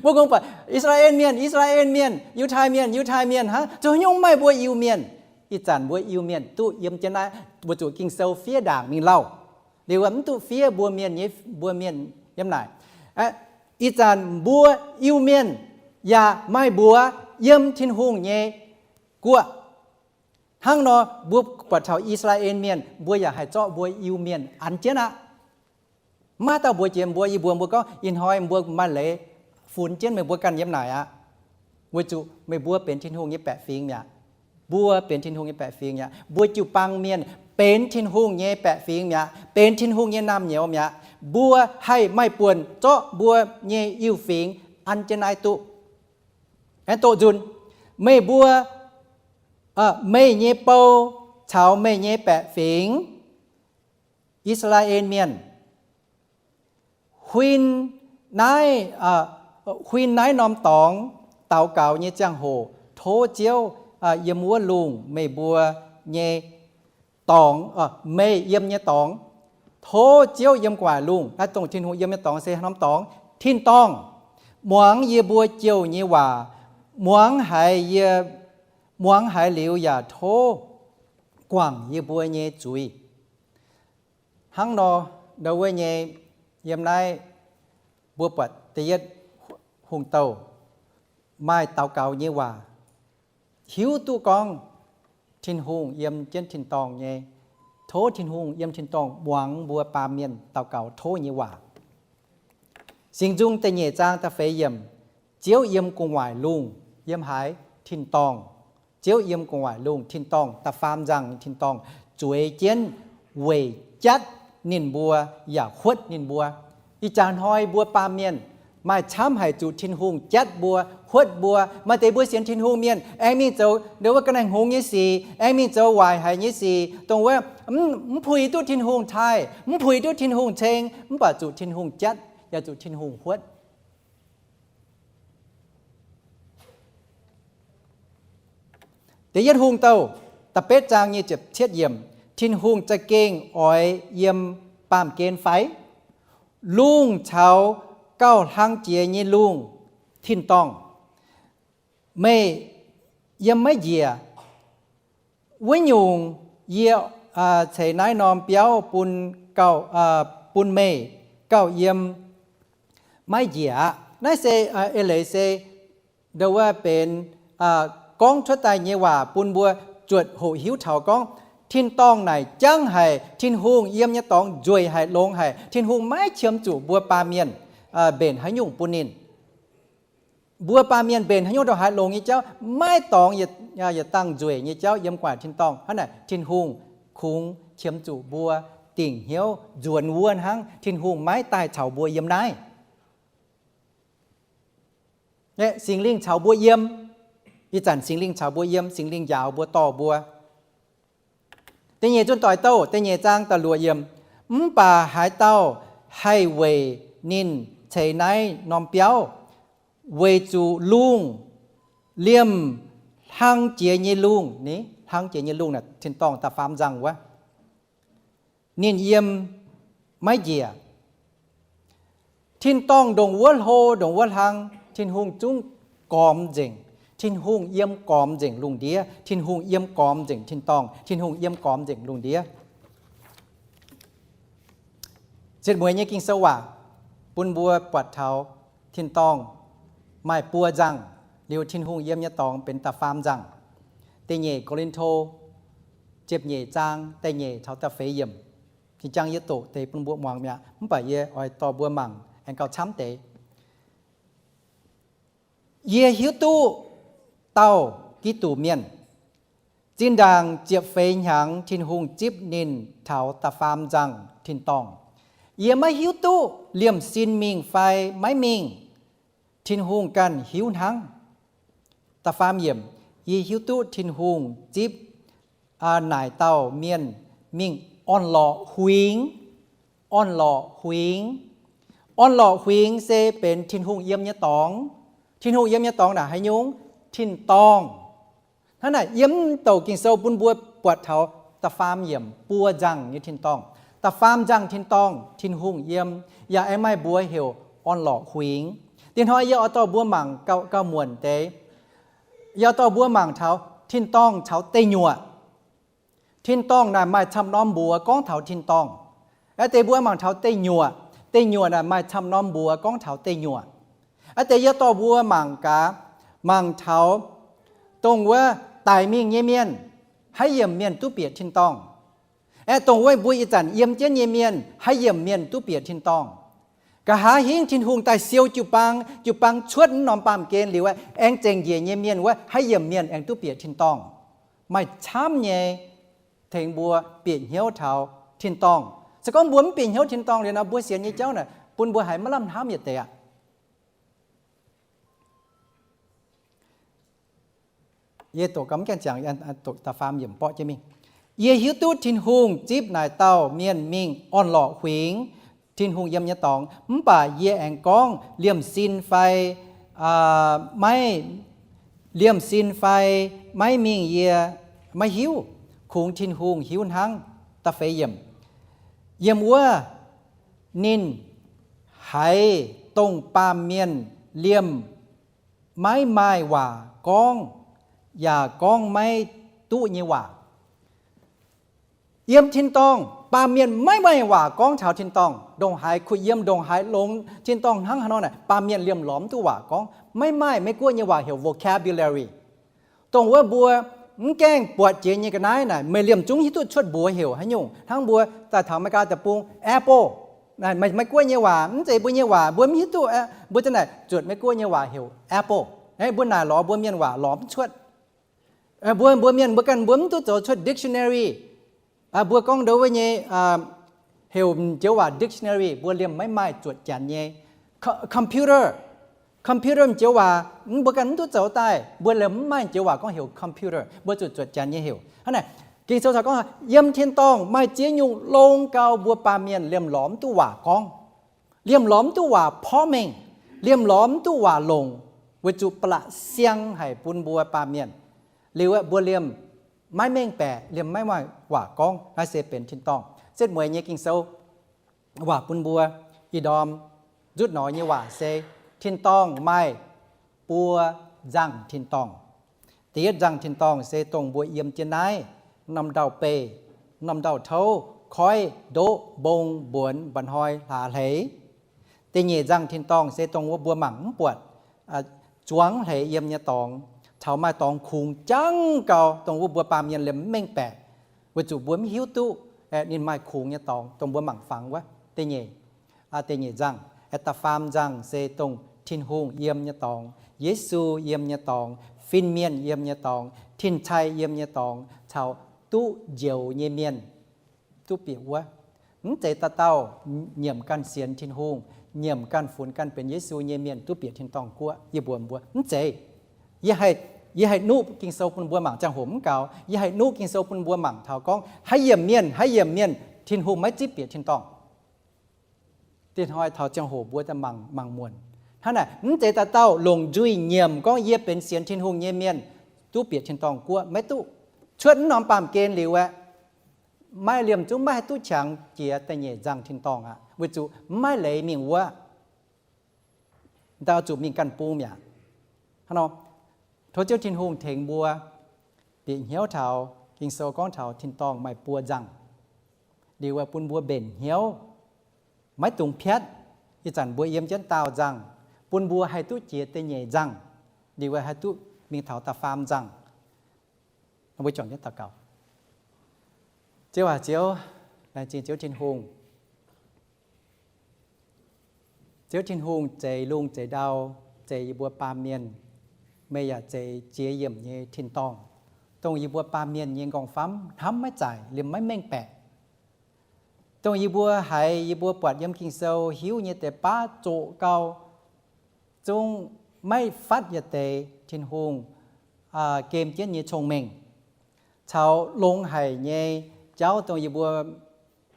Mbuo kungx buatc I^saa^laa^en Mienh, I^saa^laa^en Mienh, Yiutai Mienh, Yiutai Mienh, hnangv zuqc nyungc maaih mbuo Iu-Mienh. Ih zanc mbuo Iu-Mienh duqv yiem jienv naaiv, mbuo zuqc Ging-Sou fiev ndaangc mingh lauh. Liuz mv duqv fiev mbuo mienh nyei, mbuo mienh yiem naaic. Ih zanc mbuo Iu-Mienh yaac maaih mbuox yiem Tin-Hungh nyei guoqv. Hnangv nor mbuo buatc taux I^saa^laa^en Mienh, mbuo yaac haih zorqv mbuo Iu-Mienh an jienv aqv. Mv maaih dauh mbuox jiex mbuo, yie mbuox mbuo gorngv, ih hnoi mbuo maaih leiz funx jienv meih mbuo ganh yiem naaic aqv. Weic zuqc meih mbuo benx Tin-Hungh nyei baeqc fingx mi'aqv. Mbuo benx Tin-Hungh nyei baeqc fingx mi'aqv. Mbuo jiu-baang mienh benx Tin-Hungh nyei baeqc fingx mi'aqv, benx Tin-Hungh nyei naamh nyouz mi'aqv. Mbuo haih maaih buonc zorqv mbuo nyei Iu-Mienh an jienv naaiv duqv. Aengx doqc nzunc, meih mbuo, meih nyei bou caux meih nyei baeqc fingx, I^saa^laa^en Mienh, huin naaiv, huin naaiv norm dorngx daux gaux nyei ziangh hoc, tov Ziouv yiem wuov lungh meih mbuo nyei dorngx, meih yiem nyei dorngx. Tov Ziouv yiem gu'nguaaic lungh, naaiv dongh Tin-Hungh yiem nyei dorngx se norm dorngx, tin-dorngh, muangx yie mbuo jouh nyei waac, muangx haiz yie, muangx haiz liuz yaac tov guangc yie mbuo nyei zuiz. Hnangv nor, ndau wuov nyei, yiem naaiv mbuo buatc da'yietv Hungh Douh maaih daux gaux nyei waac, hiuv duqv gorngv Tin-Hungh yiem jienv tin-dorngh nyei. Tov Tin-Hungh yiem tin-dorngh muangx mbuo baamh mienh daux gaux tov nyei waac. Singx Nzung da'nyeic zaang da'feix yiemc, Ziouv yiem gu'nguaaic lungh, yiem haaix? Tin-dorngh. Ziouv yiem gu'nguaaic lungh, tin-dorngh, da'faam nzangh tin-dorngh, zueiz jienv weic jatv ninh mbuo yaac huotv ninh mbuo. Ih jaax hnoi mbuo baamh mienh maaih camv haic zuqc Tin-Hungh jatv mbuo, huotv mbuo. Maaih deix mbuo sienx Tin-Hungh mienh aengx mingh zoux ndau wuov ga'naaiv hngongx nyei sic, aengx mingh zoux waaic haic nyei sic, dongh wuov mv puix duqv Tin-Hungh taaih, mv puix duqv Tin-Hungh ceng, mv baac zuqc Tin-Hungh jatv yaac zuqc Tin-Hungh huotv. Da'yietv Hungh Douh da'betv zaang nyic ziepc cietv yiemc, Tin-Hungh za'gengh oix yiem baamh gen fai? lungh caux gauh hlang jiex nyei lungh tin-dorngh. Meih yiem maiv njiec. Wuov nyungc yie ceix naaiv norm biauv bun gauh, bun meih gauh yiem maiv njiec aqv. Naaiv se eix leiz se ndo wuov benx gorngv cuotv daaih nyei waac bun mbuo zuotc hoqc hiuv taux gorngv tin-dorngh naaic jangv haic, Tin-Hungh yiem nyei dorngx nzueic haic, longx haic, Tin-Hungh maiv qiemx zuqc mbuo baamh mienh mbenc haaix nyungc bun ninh. Mbuo baamh mienh mbenc haaix nyungc ndongc haaix longx nyei jauv, maiv dorngx yietc dangh nzueic nyei jauv yiem gu'nguaaic tin-dorngh. Hnangv naaic Tin-Hungh kungx qiemx zuqc mbuo dingc hnyouv nzuonx wuov hnangv. Tin-Hungh maiv daaih caux mbuo yiem naaiv. Singx Lingh caux mbuo yiem. Ih zanc Singx Lingh caux mbuo yiem, Singx Lingh njaaux mbuo, dorh mbuo. Da'nyeic zunh doic douh, da'nyeic zaang da'luoqc yiemc. Mv baac haaix dauh haih weic ninh ceix naaiv norm biauv? Weic zuqc lungh, liemh hlang jiex nyei lungh, ni, hlang jiex nyei lungh naaic tin-dorngh da'faam nzangh wuov, ninh yiem maiv njiec. Tin-dorngh ndongc wuov hlo, ndongc wuov hlang, Tin-Hungh zungv gormx nzengc. Tin-Hungh yiem gormx nzengc lungh ndiev. Tin-Hungh yiem gormx nzengc tin-dorngh. Tin-Hungh yiem gormx nzengc lungh ndiev. Ziepc mueiz nyei Ging-Sou waac bun mbuo buatc taux tin-dorngh maaih buo nzangh, liuz Tin-Hungh yiem nyei dorngx benx da'faam nzangh. Da'nyeic Ko^lin^to ziepc nyeic zaang da'nyeic taux da'feix yiemc. Jiex jangv yie doqc deix bun mbuo muangx mi'aqv, mv baac yie oix dorh mbuo mangc aengx gauh camv deix. Yie hiuv duqv dauh Giduc mienh. Zinh ndaangc ziepc feix hnyangx Tin-Hungh zipv ninh taux da'faam nzangh tin-dorngh. Yie maiv hiuv duqv liemh sin mingh fai maiv mingh, Tin-Hungh ganh hiuv hnangv. Da'faam yiemc, yie hiuv duqv Tin-Hungh zipv naaic dauh mienh mingh orn-lorqc huingx. Orn-lorqc huingx. Orn-lorqc huingx se benx Tin-Hungh yiem nyei dorngx. Tin-Hungh yiem nyei dorngx naaic haaix nyungc? Tin-dorngh. Hnangv naaic yiem douc Ging-Sou bun mbuo buatc taux da'faam yiemc buo nzangh nyei tin-dorngh. Da'faam nzangh tin-dorngh Tin-Hungh yiem, yaac aengx maaih mbuox heuc orn-lorqc huingx. Dinh hnoi yie oix dorh mbuo mangc gauh, gauh muonc deix. Yie oix dorh mbuo mangc taux tin-dorngh caux deic nyuoqc. Tin-dorngh naaic maaih camv norm mbuox gorngv taux tin-dorngh. Aa deix mbuo mangc taux deic nyuoqc. Deic nyuoqc naaic maaih camv norm mbuox gorngv taux deic nyuoqc. Aa deix yie dorh mbuo mangc gaax, mangc taux dongh wuov daic mingh nyei mienh, haaix yiemc mienh duqv bieqc tin-dorngh. Aeqv, dongh wuov mbuo ih zanc yiem jienv nyei mienh, haaix yiemc mienh duqv bieqc tin-dorngh. Nqa'haav hingv Tin-Hungh daaih siou jiu-baang, jiu-baang cuotv wuov norm baamh gen liuz, aengx zengc njiec nyei mienh wuov, haaix yiemc mienh aengx duqv bieqc tin-dorngh. Maaih camv nyei tengx mbuo bieqc hnyouv taux tin-dorngh. Se gorngv mbuo mv bieqc hnyouv tin-dorngh liuz nor, mbuo sienx nyei jauv naaic bun mbuo haiz maiv lamh hnamv yietc deix aqv. Yie doqc gau mv gaengh ziangx, doqc da'faam yiemc borqv jienv mingh. Yie hiuv duqv Tin-Hungh zipv naaic dauh mienh mingh orn-lorqc huingx Tin-Hungh yiem nyei dorngx, mv baac yie aengx gorngv liemh sin fai maiv, liemh sin fai maiv mingh yie maiv hiuv, kungx Tin-Hungh hiuv hnangv. Da'feix yiemc. Yiem wuov ninh haiz dongh baamh mienh liemh maiv maaih waac gorngv, yaac gorngv maiv duqv nyei waac. Yiem tin-dorngh, baamh mienh maiv maaih waac gorngv taux tin-dorngh. Ndongc haaix kuh yiem, ndongc haaix longx, tin-dorngh hnangv haaix nor naaic, baamh mienh liemh lorz mv duqv waac gorngv. Maiv maaih. Meiv-Guoqv nyei waac heuc vocabulary. Dongh wuov mbuo mv gaengh buatc jiex nyei ga'naaiv naaic, meih liemh zungv hiuv duqv cuotv mbuox heuc haaix nyungc. Hnangv mbuo daaih taux Meigaa deic-bung, apple. Meiv-Guoqv nyei waac mv zeiz mbuo nyei waac, mbuo mv hiuv duqv. Mbuo za'naaic zuotc Meiv-Guoqv nyei waac heuc apple. Mbuo naaic lorz mbuo mienh waac lorz mv cuotv. Mbuo, mbuo mienh mbuo ganh mbuo mv duqv zoux cuotv dictionary. Mbuo gorngv ndo wuov nyei heuc m'njoux waac dictionary, mbuo liemh maiv maaih zuotc janx nyei. Computer, computer m'njoux waac mbuo ganh mv duqv zoux daaih, mbuo liemh mv maaih m'njoux waac gorngv heuc computer, mbuo zuqc zuotc janx nyei heuc. Hnangv naaic, Ging-Sou caux gorngv yiem tin-dorngh maaih ziex nyungc longx gau mbuo baamh mienh liemh lorz mv duqv waac gorngv, liemh lorz mv duqv waac porv mengh, liemh lorz mv duqv waac longc, weic zuqc ba'laqc siang haic bun mbuo baamh mienh. Liuz mbuo liemh maiv mengh baeqc, liemh maiv maaih waac gorngv. Naaiv se benx tin-dorngh. Setv mueiz nyei Ging-Sou waac bun mbuo Ih ndorm nzutv nor nyei waac se tin-dorngh maaih buo nzangc tin-dorngh. Da'yietv nzangc tin-dorngh se dongh mbuo yiem jienv naaiv norm ndau-beih, norm ndau-touv, koiv, ndoqv, mbong, mbuonx, mba'hnoi, hlaax, hleix. Da'nyeic nzangc tin-dorngh se dongh wuov mbuo mangc mv buatc, zuangx hleix yiem nyei dorngx, taux maaih dorngx kungx jangv gau, dongh wuov mbuo baamh mienh liemh mv mengh baeqc, weic zuqc mbuo mv hiuv duqv ninh maaih kungx nyei dorngx, dongh mbuo mangc fangx wuov da'nyeic, da'nyeic nzangc. Da'faam nzangc se dongh Tin-Hungh yiem nyei dorngx, Yesu yiem nyei dorngx, fin-mienh yiem nyei dorngx, tin-cai yiem nyei dorngx, caux duqv njoux nyei mienh duqv bieqc wuov. Mv zeiz dauh dauh nyiemc ganh sienx Tin-Hungh, nyiemc ganh funx ganh benx Yesu nyei mienh duqv bieqc tin-dorngh guoqv. Yie mbuox mbuo mv zeiz. Yie haih, yie haih nuqv Ging-Sou bun mbuo mangc, ziangh hoc mv gaux, yie haih nuqv Ging-Sou bun mbuo mangc taux gorngv haaix yiemc mienh, haaix yiemc mienh Tin-Hungh maiv zipv bieqc tin-dorngh. Dinh hnoi taux ziangh hoc mbuo daaih mangc, mangc muonc. Hnangv naaic, mv zeiz dauh dauh longc nzuih nyiemc gorngv yie benx sienx Tin-Hungh nyei mienh duqv bieqc tin-dorngh guoqv, maiv duqv. Cuotv mv norm baamh gen liuz aeqv, maiv liemh zungv maiv haih duqv qangx jiex da'nyeic nzangc tin-dorngh aqv, weic zuqc mv maaih leiz mingh wuov. Dauh zuqc mingh ganh bung mi'aqv. Hnangv nor, tov Ziouv Tin-Hungh tengx mbuo bieqc hnyouv taux Ging-Sou gorngv taux tin-dorngh maaih buo nzangc. Liuz aeqv, bun mbuo mbenc hnyouv, maiv dungx piatv. Ih zanc mbuo yiem jienv daauh nzangc, bun mbuo haih duqv jiex da'nyeic nzangc, liuz aeqv, haih duqv mingh taux da'faam nzangc. Mbuo juangc jienv daux gaux. Ziouv aac, Ziouv, laengz zingh Ziouv Tin-Hungh. Ziouv Tin-Hungh zeix lungh zeix ndau, zeix yie mbuo baamh mienh. Meih yaac zeix jiex yiemc nyei tin-dorngh, dongh yie mbuo baamh mienh nyei nqorngv-famv hnamv maiv zaaic, liemh maiv mengh baeqc. Dongh yie mbuo haiz yie mbuo buatc yiem Ging-Sou hiuv nyei deix baav zoqc gau, zungv maiv fatv yietc deix Tin-Hungh gem jienv nyei cong-mengh, caux longx haic nyei jauv dongh yie mbuo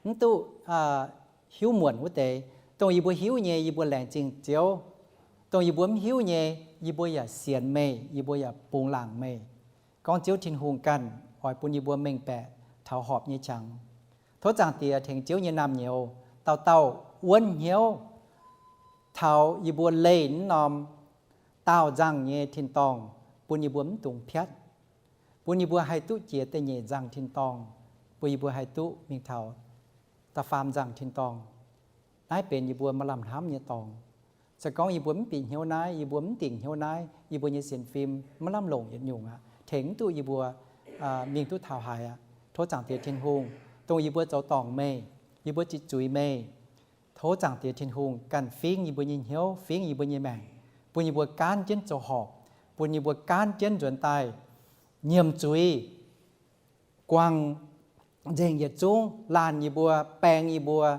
mv duqv hiuv muonc wuov deix. Dongh yie mbuo hiuv nyei, yie mbuo laengz zingh Ziouv. Dongh yie mbuo mv hiuv nyei, yie mbuo yaac sienx meih, yie mbuo yaac bungx laangc meih. Gorngv Ziouv Tin-Hungh ganh oix bun yie mbuo mengh baeqc taux horpc nyei qangx. Tov Zaangc Diex tengx Ziouv nyei naamh nyouz dauh dauh wuonv hnyouv taux yie mbuo leih naaiv norm daauh nzangc nyei tin-dorngh, bun yie mbuo mv dungx piatv, bun yie mbuo haih duqv jiex da'nyeic nzangc tin-dorngh, bun yie mbuo haih duqv mingh taux da'faam nzangc tin-dorngh. Naaiv benx yie mbuo maaih lamh hnamv nyei dorngx. Se gorngv yie mbuo mv bieqc hnyouv naaiv, yie mbuo mv dingc hnyouv naaiv, yie mbuo nyei sienx fim maiv lamh longc yietc nyungc aqv, tengx mv duqv yie mbuo mingh duqv taux haaix aqv. Tov Zaangc Diex Tin-Hungh, dongh yie mbuo zoux dorngc meih, yie mbuo ziqc zuiz meih, tov Zaangc Diex Tin-Hungh ganh fingx yie mbuo nyei hnyouv, fingx yie mbuo nyei maengc, bun yie mbuo gaanv jienv zoux horpc, bun yie mbuo gaanv jienv nzuonx daaih nyiemc zuiz, guangc nzengc yietc zungv laanh yie mbuo, baeng yie mbuo,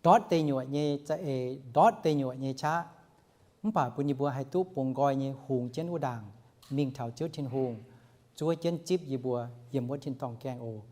ndortv deic nyuoqc nyei za'eix, ndortv deic nyuoqc nyei qaqv. Mv baac bun yie mbuo haih duqv bungx nqoi nyei hungx jienv wuov ndaangc mingh taux Ziouv Tin-Hungh, zuov jienv zipv yie mbuo yiem wuov tin-dorngh gaengh oc.